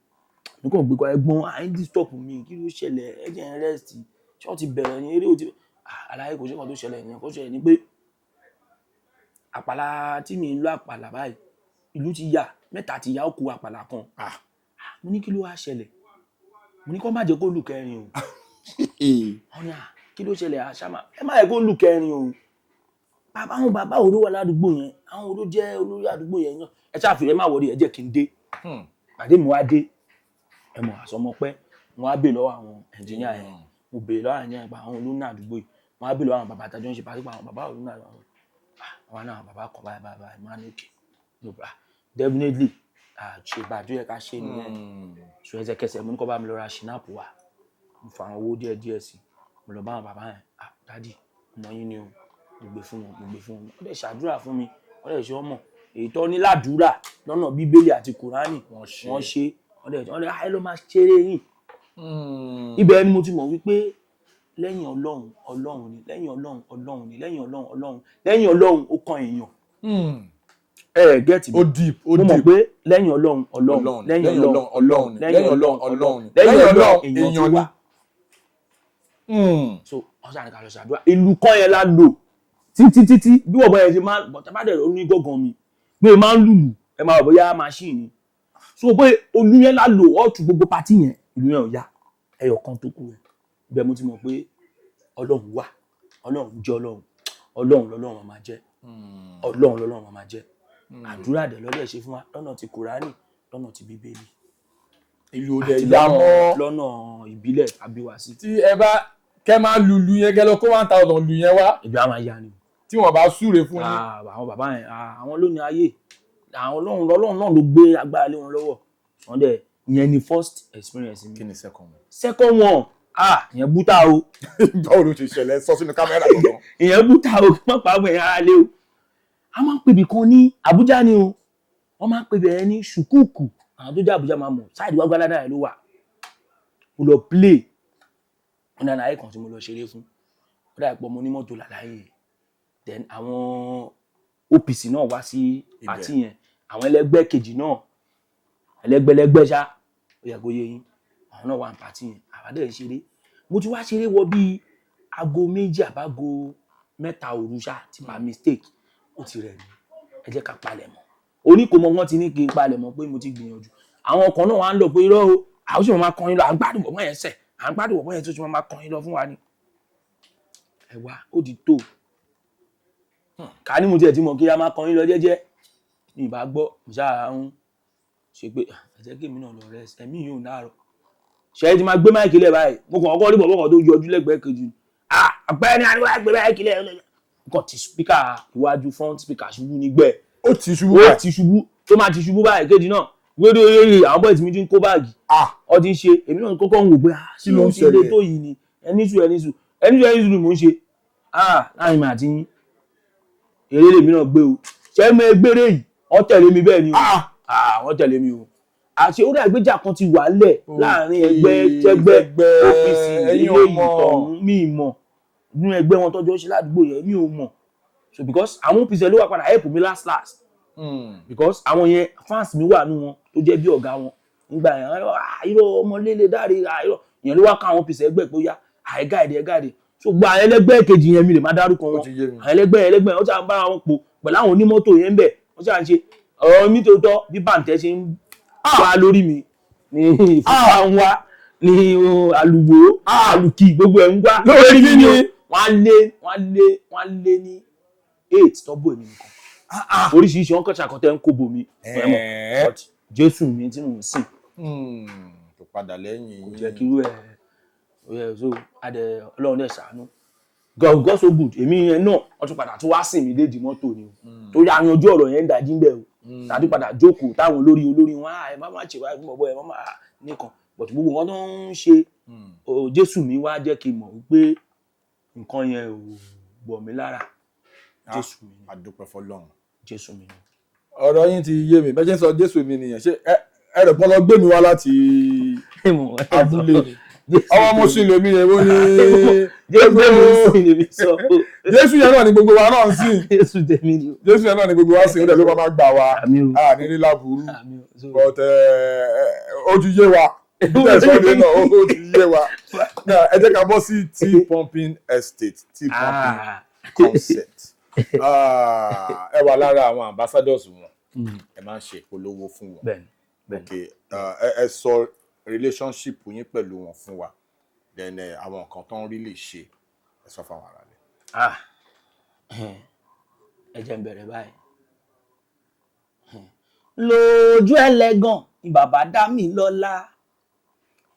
Speaker 1: Mo kàn gbé kọ, ẹ̀gbọ́n à ń disturb mi, kí ló ṣẹlẹ̀? Ẹ jẹ́ n rest. Ṣé wọ́n ti bẹ̀rẹ̀ ní eré? Ò ti. Ah, àlàyé kò sí kan tó ṣẹlẹ̀ nìyẹn. Kó ṣẹlẹ̀ ní pé àpàlà tí mi ń lọ, àpàlà báyìí, ìlú ti yà, mẹ́ta ti yà, ó kù àpàlà kan. Mo ní kí ló wá ṣẹlẹ̀? Mo ní kó má jẹ́ kó lù kẹrin o. Wọ́n ní à, kí ló ṣẹlẹ̀? Àṣàmà ẹ má yẹ kó lù kẹrin o. Bàbá, àwọn bàbá wo ló wà ládùúgbò yẹn? Àwọn wo ló jẹ́ olórí àdúgbò yẹn náà? Ẹ ṣáàfihàn, ẹ má wọlé, ẹ jẹ́ kí n dé. Pàdé mi wá dé, ẹ mọ̀ àsọmọpẹ́, mo wá bèè lọ́wọ́ àwọn engineer yẹn. Mo bèè lọ́wọ́ àwọn engineer yẹn pa àwọn olóńgbò àdúgbò yìí. Mo wá bèè lọ́wọ́ àwọn bàbá àtàjọ ń ṣe pàṣípà, àwọn bàbá olóńgbò àdúgbò àwọn náà, bàbá kan báyìí báyìí báyìí máa ní òkè no bra, definitely ṣe bá tó yẹ ká ṣe nìyẹn. So ẹsẹ̀kẹsẹ̀, mo ní kó bá mi lọ ra schnapps wá. Mo fa àwọn owó díẹ̀ díẹ̀ sí, mo lọ bá àwọn bàbá yẹn. "Ah, daddy, ọmọ yín ni o." Mo gbé fún wọn, mo gbé fún wọn. Wọ́n dẹ̀ ṣàdúrà fún mi, wọ́n dẹ̀ ṣe ọmọ èyí tó ní ládùúrà lọ́nà Bíbélì àti Kùránì.
Speaker 2: Wọ́n ṣe.
Speaker 1: Wọ́n ṣe, wọ́n dẹ̀ ẹ ló máa ṣeré yìí. Ibẹ̀ ni mo ti mọ̀ wípé lẹ́yìn Ọlọ́run, Ọlọ́run ni. Lẹ́yìn Ọlọ́run, Ọlọ́run ni. Lẹ́yìn Ọlọ́run, Ọlọ́run. Lẹ́yìn Ọlọ́run, ó kan èèyàn. Ẹ get mi?
Speaker 2: Ó deep, ó
Speaker 1: Mo mọ̀
Speaker 2: deep.
Speaker 1: pé lẹ́yìn Ọlọ́run, Ọlọ́run.
Speaker 2: Ọlọ́run.
Speaker 1: Lẹ́yìn Ọlọ́run,
Speaker 2: Ọlọ́run ni.
Speaker 1: lẹ́yìn Ọlọ́run,
Speaker 2: Ọlọ́run ni.
Speaker 1: lẹ́yìn
Speaker 2: Lẹ́yìn
Speaker 1: Ọlọ́run,
Speaker 2: Ọlọ́run,
Speaker 1: èèyàn
Speaker 2: èèyàn
Speaker 1: tó
Speaker 2: ni.
Speaker 1: wà. So wọ́n ṣàní ká lọ ṣàdúrà. Ìlú kan yẹn la lò títí títí bí wọ́n bọ́ yẹn ṣe máa bọ̀. Tábà dẹ̀ ní gángan mi pé máa ń lùlù, ẹ máa rò bóyá machine ni. So pé olú yẹn la lò ọ̀tún gbogbo party yẹn, ìlú yẹn ò yá, ẹyọ kan tó kù yẹn. Ibẹ̀ mo ti mọ̀ pé Ọlọ́run wà, Ọlọ́run jẹ́ Ọlọ́run, Ọlọ́run lọ́lọ́run máa jẹ́, Ọlọ́run lọ́lọ́run máa jẹ́. Àdúrà dẹ̀ lọ́dẹ̀ ṣe fún wa lọ́nà ti Kùránì, lọ́nà ti Bíbélì.
Speaker 2: Ìlú òde
Speaker 1: àti
Speaker 2: ìyá
Speaker 1: lọ́nà
Speaker 2: mọ́.
Speaker 1: Lọ́nà ìbílẹ̀ tàbí wá sí.
Speaker 2: Tí ẹ bá kẹ́ máa lùlù yẹn, kẹ́ lọ kó 1,000 lù yẹn wá.
Speaker 1: Ìjọ á máa ya ni.
Speaker 2: Tí wọ́n bá súre fún yín.
Speaker 1: Ah, àwọn bàbá yẹn, ah, àwọn ló ní ayé, àwọn Ọlọ́run náà ló gbé agbára lé wọn lọ́wọ́. Wọ́n dẹ̀, ìyẹn ni first experience mi.
Speaker 2: Kí ni second one?
Speaker 1: Second one, ah, ìyẹn bútà o.
Speaker 2: Báwo ló ṣe ṣẹlẹ̀? Sọ sínú kámẹ́rà gangan.
Speaker 1: Ìyẹn bútà o, kí wọ́n pa àwọn èèyàn ara lé o. A máa ń pèbì kan ní Àbújá ni o, wọ́n máa ń pè bẹ̀rẹ̀ ní Ṣùkúùkù. Àwọn tó jẹ́ Àbújá máa mọ̀, side Gwagwalada yẹn ló wà. Mo lọ play wọn ní àlàyé kan tí mo lọ ṣeré fún, ó dà pọ̀ mo ní mọ́tò làlàyé yẹn. Then àwọn OPC náà wá sí
Speaker 2: Ibẹ̀.
Speaker 1: Party yẹn, àwọn ẹlẹgbẹ́ kejì náà, ẹlẹgbẹ́lẹgbẹ́ ṣá, ó yẹ kó yé yín, àwọn náà wà ní party yẹn. Àbádẹ́ ń ṣeré, mo ti wá ṣeré wọ bíi aago 2 àbágo 3 òru ṣá, tí by mistake ó ti rẹ̀ mí. Ẹ jẹ́ ká palẹ̀ mọ́ oníkòmọ, wọn ti ní kí n palẹ̀ mọ́ pé mo ti gbìyànjú. Àwọn kan náà wà ń lọ pé irọ́ o, àwọn sì máa kọrin lọ, à ń gbádùn bọ̀bọ́ yẹn sẹ̀, à ń gbádùn bọ̀bọ́ yẹn tó ti máa kọrin lọ fún wa ni. Ẹ wá, ó di tó ká ní mo tiẹ̀ ti mọ̀ kí a máa kọrin lọ jẹ́jẹ́ ní ìbá gbọ́. Mo ṣáà ń ṣe pé ẹ jẹ́ kí èmi náà lọ rest, ẹ̀mí yìí ò náàrọ̀ ṣe é ti máa gbé mic lẹ̀ báyìí. Mo kàn kọ́kọ́ rí bọ̀bọ́ kan tó yọjú lẹ́gbẹ̀ẹ́ kejì. Ah, àpẹẹrẹ ni àríwá gbé mic lẹ̀, kàn ti speaker iwájú, front speaker ṣubú nígbẹ́.
Speaker 2: Ó ti ṣubú
Speaker 1: Ó
Speaker 2: báyìí.
Speaker 1: ti ṣubú, tó máa ti ṣubú báyìí, kejì náà wéré wéré, àwọn boys mi ti ń kó báàgì.
Speaker 2: Ah.
Speaker 1: Ọ ti ń ṣe, èmi náà kọ́kọ́ ń wò pé, ah,
Speaker 2: Kí ló ń
Speaker 1: ṣé ó ti le
Speaker 2: ṣẹlẹ̀?
Speaker 1: tó yìí ni? Ẹni sùn, ẹni sùn, ẹni sùn, ẹni sùn ni mò ń ṣe. Ah, láàrin mi àti yín, eré lèmi náà gbé o. Ṣé mo gbére yìí, wọ́n tẹ̀lé mi bẹ́ẹ̀ ni o.
Speaker 2: Ah.
Speaker 1: Ah, wọ́n tẹ̀lé mi o. Àti ó dàgbé ìjà kan ti wà lẹ̀ láàrin ẹgbẹ́ jẹgbẹ́ OPC
Speaker 2: ẹ̀yin
Speaker 1: ilé
Speaker 2: ọmọ.
Speaker 1: Ìtọ̀hún mi mọ̀ nínú ẹgbẹ́ wọn tọ́jú ṣe ládùúgbò yẹn, mi ò mọ̀. So because àwọn OPC ló wà padà help mi last last, because àwọn yẹn, fans mi wà nù wọn tó jẹ́ bí ọ̀gá wọn nígbà yẹn. Ah, irọ́ ọmọ lélẹ̀ dáre, ah, irọ́ ìyẹn ló wá ká àwọn OPC ẹgbẹ́ pé ó yá, àìgáàdì ẹgáàdì. So gba àwọn ẹlẹgbẹ́ kejì yẹn, mi lè má dárúkọ
Speaker 2: Ó
Speaker 1: wọn.
Speaker 2: ti yé mi.
Speaker 1: Àwọn ẹlẹgbẹ́ ẹlẹgbẹ́ wọ́n ṣáà ń bára wọn pò pẹ̀lú àwọn onímọ́tò yẹn ń bẹ̀, wọ́n ṣáà ń ṣe ọ̀rọ̀ mi tó tọ́. Bí bàǹtẹ́ ṣe ń wá lórí mi ní ìfúnpá ń wá ní àlùwò àlùkì, gbogbo ẹ̀ ń wá
Speaker 2: Lórí kí ni?
Speaker 1: Wọ́n á lé ní eight tọ́bù èmi nìkan, oríṣiríṣi wọn kàn ṣàkọtẹ́ ń kó bomi.
Speaker 2: Ẹ̀ẹ́.
Speaker 1: But Jésù mi tí mò ń sìn
Speaker 2: Kò padà lẹ́yìn.
Speaker 1: Kò jẹ́ kí irú ẹ̀ ẹ̀. So adẹ Ọlọ́run dẹ̀ ṣàánú, God, God so good. Èmi yẹn náà, wọ́n tún padà tún wá sìn mí déjì mọ́tò ni o, torí àyànjú ọ̀rọ̀ yẹn ń dájí ń bẹ̀ o. Tàbí padà jókòó táwọn olórí olórí wọn, ẹ má má ṣe wáyé fún bọ̀bọ̀ ẹ má má nìkan, but gbogbo nǹkan tó ń ṣe o, Jésù mi wá jẹ́ kí n mọ̀ wípé nǹkan yẹn ò wọ̀ mí lára. Jésù mi ni.
Speaker 2: A dúpẹ́ fọ́lọ́run.
Speaker 1: Jésù mi ni.
Speaker 2: Ọ̀rọ̀ yín ti yé mi. Bẹ́ẹ̀ ṣe ń sọ Jésù mi nìyẹn, ṣé ẹ rẹ̀ pọ́n lọ gbé mi wá láti abúlé ni? Ọmọ mo sì lèmi yẹn, wọ́n ní
Speaker 1: Jésù tèmi sì lèmi sọ.
Speaker 2: Jésù yẹn náà ni gbogbo wa náà ń sìn.
Speaker 1: Jésù tèmi ni o.
Speaker 2: Jésù yẹn náà ni gbogbo wa sìn, ó dẹ̀ ló máa gbà wá.
Speaker 1: Àmín o.
Speaker 2: A ní rí láburú.
Speaker 1: Àmín o.
Speaker 2: But ó ti yé wa, tẹ̀sán náà ó ti yé wa. Now, ẹ jẹ́ ká bọ́ sí T Pumping Estate, T Pumping Concept. Ah, ẹ wà lára àwọn ambassadors wọn, ẹ máa ń ṣe ìpolówó fún wọn.
Speaker 1: Bẹ́ẹ̀ni, bẹ́ẹ̀ni.
Speaker 2: Okay, ẹ sọ relationship yín pẹ̀lú wọn fún wa, then àwọn nǹkan tó ń rí lè ṣe, ẹ sọ fáwọn ará rẹ.
Speaker 1: Ah, ẹ jẹ́ n bẹ̀rẹ̀ báyìí. Lójú ẹlẹ́gàn ni bàbá dá mi lọ́lá,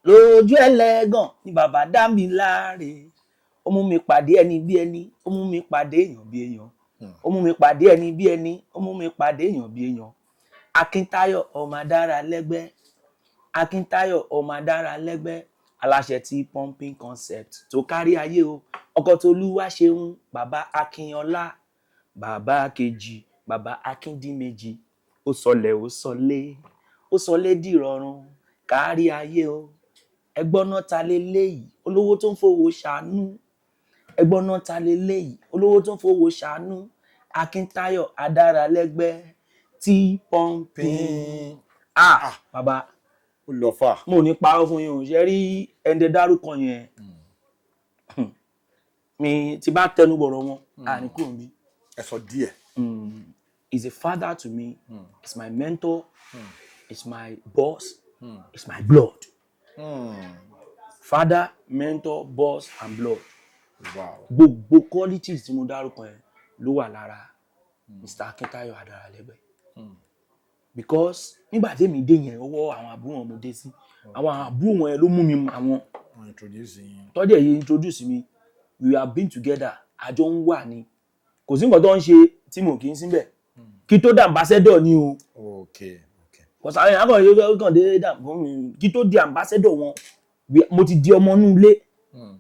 Speaker 1: lójú ẹlẹ́gàn ni bàbá dá mi láre. Ó mú mi pàdé ẹni bí ẹni, ó mú mi pàdé èèyàn bí èèyàn, ó mú mi pàdé ẹni bí ẹni, ó mú mi pàdé èèyàn bí èèyàn. Akíntayọ̀ ọmọ adára lẹ́gbẹ́, Akíntayọ̀ ọmọ adára lẹ́gbẹ́, aláṣẹ tí Pumping Concept tó kárí ayé o. Ọkọ tolúwa ṣeun, bàbá Akínọlá, bàbá kejì, bàbá Akíndíméjì. Ó sọlẹ̀, ó sọlé, ó sọlé dìrọ̀rùn kárí ayé o. Ẹgbọ́n náà, ta leléyìí? Olówó tó ń fowó ṣàánú. Ẹgbọ́n náà, ta leléyìí? Olówó tó ń fowó ṣàánú. Akíntayọ̀ Adáralẹ́gbẹ́, T Pumping. Ah, bàbá.
Speaker 2: Ó lọ fà.
Speaker 1: Mo ò ní parọ́ fún yín o. Ṣe rí ẹni dárúkọ yẹn, mi ti bá tẹnu bọ̀rọ̀ wọn, àní kúrò níbí.
Speaker 2: Ẹ sọ díẹ̀.
Speaker 1: He's a father to me, he's my mentor, he's my boss, he's my blood. Father, mentor, boss and blood. Gbogbo qualities tí mo dárúkọ yẹn ló wà lára Mr. Akintayo Adaralẹ́gbẹ́. Because nígbà tí èmi dé yẹn, ọwọ́ àwọn àbúrò wọn mo dé sí. Àwọn àbúrò wọn yẹn ló mú mi mọ àwọn.
Speaker 2: Wọ́n introduce yín.
Speaker 1: Tọ́jú èyí introduce mi. We have been together, àjọ ń wà ní, kò sí nǹkan tó ń ṣe tí mo kì í síbẹ̀ kí tó dà ambassador ni o. Kò sáré yẹn kàn yóò kàn dé dà fún mi kí tó di ambassador wọn. Mo ti di ọmọ inú ilé.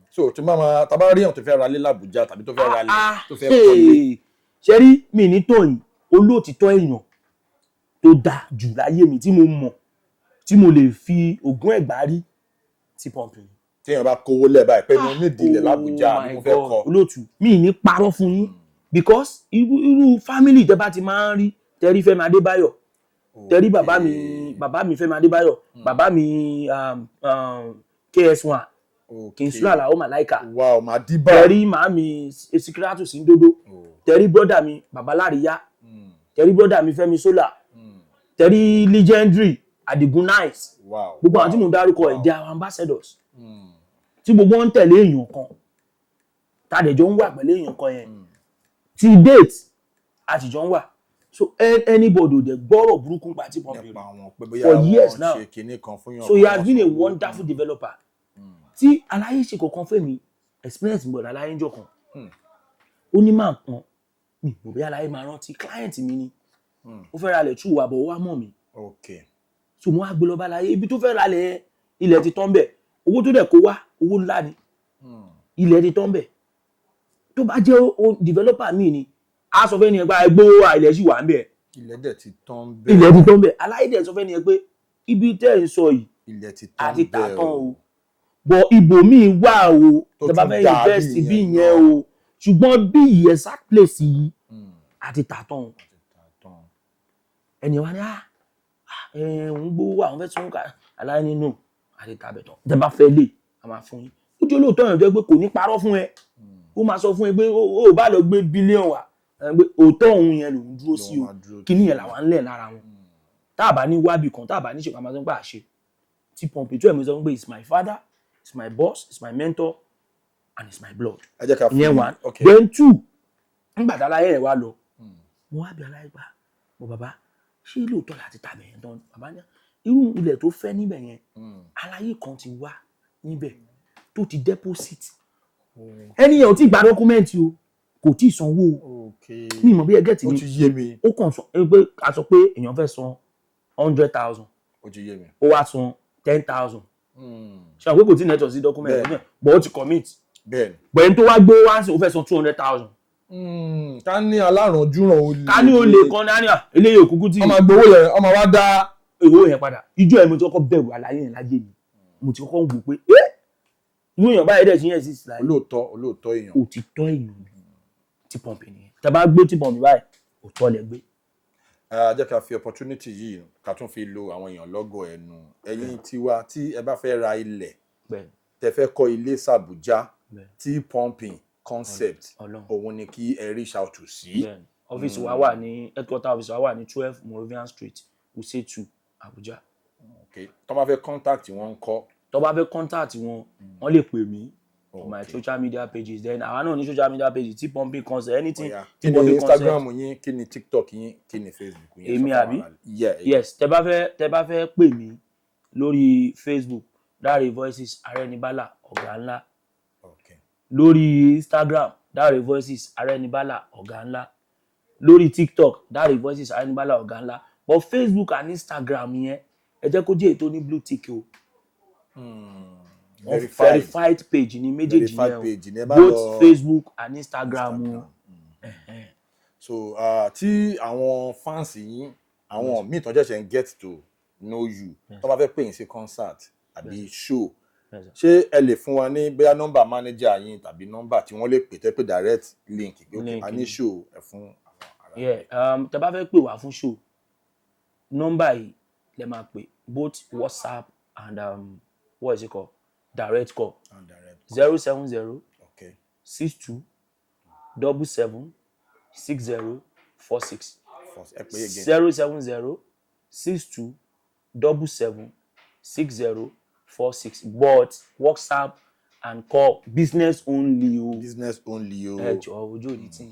Speaker 2: So tí máa ma tá bá rí èèyàn tó fẹ́ ra lé l'Àbújá tàbí tó fẹ́ ra lé, tó fẹ́
Speaker 1: Hey,
Speaker 2: kọ́lé.
Speaker 1: Ṣe rí mi ní tòyìn, olóòtítọ́ èèyàn tó dáa jù láyé mi tí mo mọ̀, tí mo lè fi ògùn ẹ̀gbá rí, tí pọ́ǹpì ni.
Speaker 2: Tí èèyàn bá kówó lẹ̀ báyìí pé mo nídìí ilẹ̀ l'Àbújá
Speaker 1: Oh
Speaker 2: àbí
Speaker 1: my
Speaker 2: mo fẹ́
Speaker 1: God,
Speaker 2: kọ́.
Speaker 1: Olóòtú mi ní parọ́ fún yín, because irú family tẹ́ bá ti máa ń rí, tẹ́rí Fẹ́mi Adébáyọ̀, tẹ́rí bàbá mi, bàbá mi Fẹ́mi Adébáyọ̀, bàbá mi KS1, Kingsley Alao Malaika,
Speaker 2: Wow, Madiba.
Speaker 1: Tẹ́rí màámi Sikiratu Sindodo, tẹ́rí brother mi Bàbá Láríyá, tẹ́rí brother mi Fẹ́mi Sola, tẹ́rí legendary Adigun Nice, gbogbo àwọn tí mo dárúkọ ẹ̀, they are ambassadors tí gbogbo wọn ń tẹ̀lé èèyàn kan, tàdéjọ ń wà pẹ̀lú èèyàn kan yẹn tí date àtijọ́ ń wà. So anybody ò dẹ̀ gbọ́rọ̀ burúkú pa tí pọ́ǹpì
Speaker 2: Nípa àwọn pé bóyá
Speaker 1: for years
Speaker 2: wọ́n
Speaker 1: now.
Speaker 2: ṣe kinní kan fún yàn.
Speaker 1: So he has been a wonderful developer. Tí aláyé ṣe kọ̀ọ̀kan fún mi, experience mi gbọ́dọ̀ aláyé ń jọ kan, ó ní máa kan mi ò bí aláyé máa rántí, client mi ni, ó fẹ́ ra lẹ̀ tú wà bọ̀, ó wá mọ̀ mi. So mo wá gbé lọ bá aláyé ibi tó fẹ́ ra lẹ̀ yẹn. Ilẹ̀ ti tán bẹ̀, owó tó dẹ̀ kó wá, owó ńlá ni. Ilẹ̀ ti tán bẹ̀. Tó bá jẹ́ developer mi ni, a sọ fẹ́ ni ẹ pé ẹgbẹ́ owó ilẹ̀ sì wà ń bẹ̀.
Speaker 2: Ilẹ̀ dẹ̀ ti tán bẹ́ẹ̀.
Speaker 1: Ilẹ̀ ti tán bẹ̀. Aláyé dẹ̀ sọ fẹ́ ni ẹ pé ibi tẹ́ ẹ̀ ń sọ yìí,
Speaker 2: Ilẹ̀ ti tán
Speaker 1: àti tà
Speaker 2: bẹ́ẹ̀.
Speaker 1: Tán o, bọ̀ ibòmíì wà o
Speaker 2: Tó
Speaker 1: tẹ́ bá
Speaker 2: tún
Speaker 1: fẹ́
Speaker 2: dáa bí
Speaker 1: invest bí
Speaker 2: ìyẹn
Speaker 1: yẹn
Speaker 2: lọ.
Speaker 1: o, ṣùgbọ́n bí exact place yìí, àti tà tán o.
Speaker 2: Àti tà tán.
Speaker 1: Ẹni wa ni ẹ ń gbówó àwọn fẹ́ tún ká. Aláyé nínú àti tàbẹ̀ tán, tẹ́ bá fẹ́ lè a máa fún yín. Ó jẹ́ olóòótọ́ èèyàn tó jẹ́ pé kò ní parọ́ fún ẹ. Ó máa sọ fún ẹ pé ó bá lọ gbé bílíọ̀nù wá ẹ pé òótọ́ òun yẹn lòún dúró sí o.
Speaker 2: Lòun máa dúró.
Speaker 1: Kíní yẹn làwọn ń lẹ̀ lára wọn. Tá a bá ní wábì kan, tá a bá ní ṣe, máa sọ pé àṣe tí pọ̀npì tó ẹ̀mí sọ pé it's my father, it's my boss, it's my mentor and it's my blood.
Speaker 2: Ẹ jẹ́ ká fi
Speaker 1: Ìyẹn one. Then two, nígbà tá aláyẹ̀ wá lọ, mo wá bí aláyẹ̀ gbà mo, bàbá, ṣé lóòótọ́ láti tàbẹ̀ yẹn tán? Bàbá ní irú ilẹ̀ tó fẹ́ níbẹ̀ yẹn, aláyé kan ti wá níbẹ̀ tó ti deposit. Ẹni yẹn ò tí ì gba document o, kò tí ì sanwó o. Mi mọ̀ bí ẹ get
Speaker 2: Ó
Speaker 1: mi.
Speaker 2: ti yé mi.
Speaker 1: Ó kàn sọ pé a sọ pé èèyàn fẹ́ san 100,000,
Speaker 2: Ó ti yé mi.
Speaker 1: ó wá san 10,000. Ṣe àwọn pé kò tí ì network sí document, but ó ti commit.
Speaker 2: Bẹ́ẹ̀ni.
Speaker 1: But ẹni tó wá gbé wá sí, ó fẹ́ san 200,000.
Speaker 2: Ká ní alárànjúràn olè.
Speaker 1: Ká ní olè kan ní àná eléyìí òkúkú tí
Speaker 2: Wọ́n máa gbowó yẹn, wọ́n máa wá dá
Speaker 1: owó yẹn padà. Ijó ẹ̀ mo ti kọ́kọ́ bẹ̀rù àlàyé yẹn láyé mi. Mo ti kọ́kọ́ wò pé ẹ́ irú èèyàn báyìí dẹ̀ ti yẹn sí láyé.
Speaker 2: Olóòótọ́ èèyàn.
Speaker 1: Òtítọ́ èèyàn ni tí pọ́ǹpì nìyẹn. Tẹ bá gbé tí pọ́ǹpì báyìí, òótọ́ lẹ gbé.
Speaker 2: Ẹ jẹ́ ká fi opportunity yìí ká tún fi lo àwọn èèyàn lọ́gọ̀ ẹnu. Ẹ̀yin tiwa tí ẹ bá fẹ́ ra ilẹ̀, tẹ fẹ́ kọ́ ilé sàbújá, tí pumping concept,
Speaker 1: Ọlọ́run.
Speaker 2: òun ni kí ẹ reach out to sí.
Speaker 1: Bẹ́ẹ̀ni, ọ́fíìsì wa wà ní headquarter, ọ́fíìsì wa wà ní 12 Moravian Street, Wuse 2, Abuja.
Speaker 2: Okay. Tó bá fẹ́ contact wọn ń kọ́?
Speaker 1: Tó bá fẹ́ contact wọn, wọ́n lè pè mí on my social media pages. Then àwa náà ní social media pages tí pumping concept, anything
Speaker 2: Ọ̀yá.
Speaker 1: tí
Speaker 2: Kí ni
Speaker 1: pumping concept.
Speaker 2: Instagram yín, kí ni TikTok yín, kí ni Facebook yín?
Speaker 1: Èmi
Speaker 2: Sọ fún
Speaker 1: àbí?
Speaker 2: àwọn ará- Yeah.
Speaker 1: Yes, tẹ bá fẹ́ pè mí lórí Facebook, Dare Voices Arẹnibálà Ọ̀gá Ńlá. Lórí Instagram, Dare Voices Arẹnibálà Ọ̀gá Ńlá. Lórí TikTok, Dare Voices Arẹnibálà Ọ̀gá Ńlá. But Facebook and Instagram yẹn, ẹ jẹ́ kó jẹ́ ètò ní blue tick o. Wọ́n
Speaker 2: Verified.
Speaker 1: Verified page ní méjèèjì
Speaker 2: Verified
Speaker 1: yẹn o.
Speaker 2: page ní ẹ bá
Speaker 1: Both Facebook and Instagram o.
Speaker 2: So tí àwọn fans yín, àwọn míì tó ṣẹ̀ṣẹ̀ ń get to know you, tó bá fẹ́ pè yín sí concert àbí show,
Speaker 1: Yes, sir.
Speaker 2: ṣé ẹ lè fún wa ní bóyá nọ́mbà manager yín tàbí nọ́mbà tí wọ́n lè pè tẹ́ pé direct link pé okay,
Speaker 1: Link
Speaker 2: a ní
Speaker 1: ni.
Speaker 2: show ẹ fún àwọn ará?
Speaker 1: Yeah, tẹ́ bá fẹ́ pè wá fún show, nọ́mbà yìí lẹ máa pè, both WhatsApp and what is it called, direct call.
Speaker 2: And direct.
Speaker 1: 070 62776046.
Speaker 2: First, ẹ pè é again.
Speaker 1: 07062776046. But WhatsApp and call, business only o.
Speaker 2: Business only o.
Speaker 1: Ẹ jọ̀ọ́, ojú òní tí.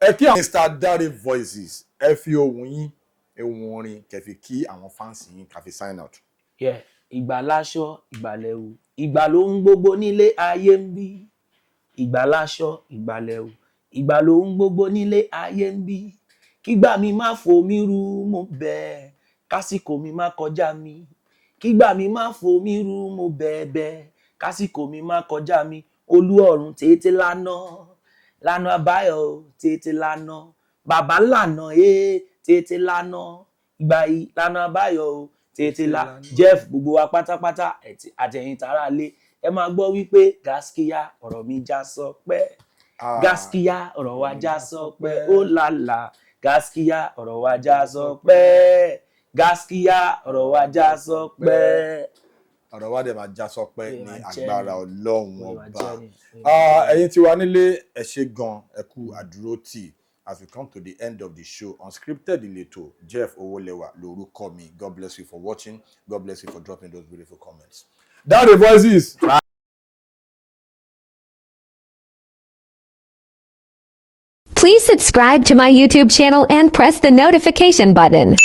Speaker 2: Ẹ kí àwọn Mr. Dare Voices, ẹ fi ohùn yín Ehun orin kẹfì kí àwọn fans yín, ká fi sign out.
Speaker 1: Yeah. Ìgbà láṣọ, ìgbà lẹ̀wù, ìgbà ló ń gbogbo nílé ayé ń bí. Ìgbà láṣọ, ìgbà lẹ̀wù, ìgbà ló ń gbogbo nílé ayé ń bí. Kígbà mi má fò mí rú, mo bẹ̀, kásìkò mi má kọjá mi. Kígbà mi má fò mí rú, mo bẹ̀ bẹ̀, kásìkò mi má kọjá mi. Olú ọ̀run tètè lánà, lánà àbáyọ, tètè lánà, bàbá lànà ẹ, tètè lánà, ìgbà yìí lánà àbáyọ o, tètè là. Jeff, gbogbo wa pátápátá àtẹ̀yìn tààrà lé, ẹ máa gbọ́ wípé gaskiya, ọ̀rọ̀ mi já sọ pé
Speaker 2: Ah,
Speaker 1: gaskiya, ọ̀rọ̀ wa já sọ pé ó lálà. Gaskiya, ọ̀rọ̀ wa já sọ pé gaskiya, ọ̀rọ̀ wa já sọ pé.
Speaker 2: Ọ̀rọ̀ wa dẹ̀ máa já sọpẹ́
Speaker 1: Ó
Speaker 2: ní
Speaker 1: máa jẹ́
Speaker 2: agbára
Speaker 1: ni.
Speaker 2: Ọlọ́run
Speaker 1: Ó máa
Speaker 2: Ọba.
Speaker 1: jẹ́ ni.
Speaker 2: Ah, ẹ̀yin tí wà nílé, ẹ ṣé gan, ẹ kú àdúrótì. As we come to the end of the show, Unscripted ìletò, Jeff Owólẹwà lórúkọ mi. God bless you for watching. God bless you for dropping those beautiful comments. Dáre Voices.
Speaker 3: Please subscribe to my YouTube channel and press the notification button.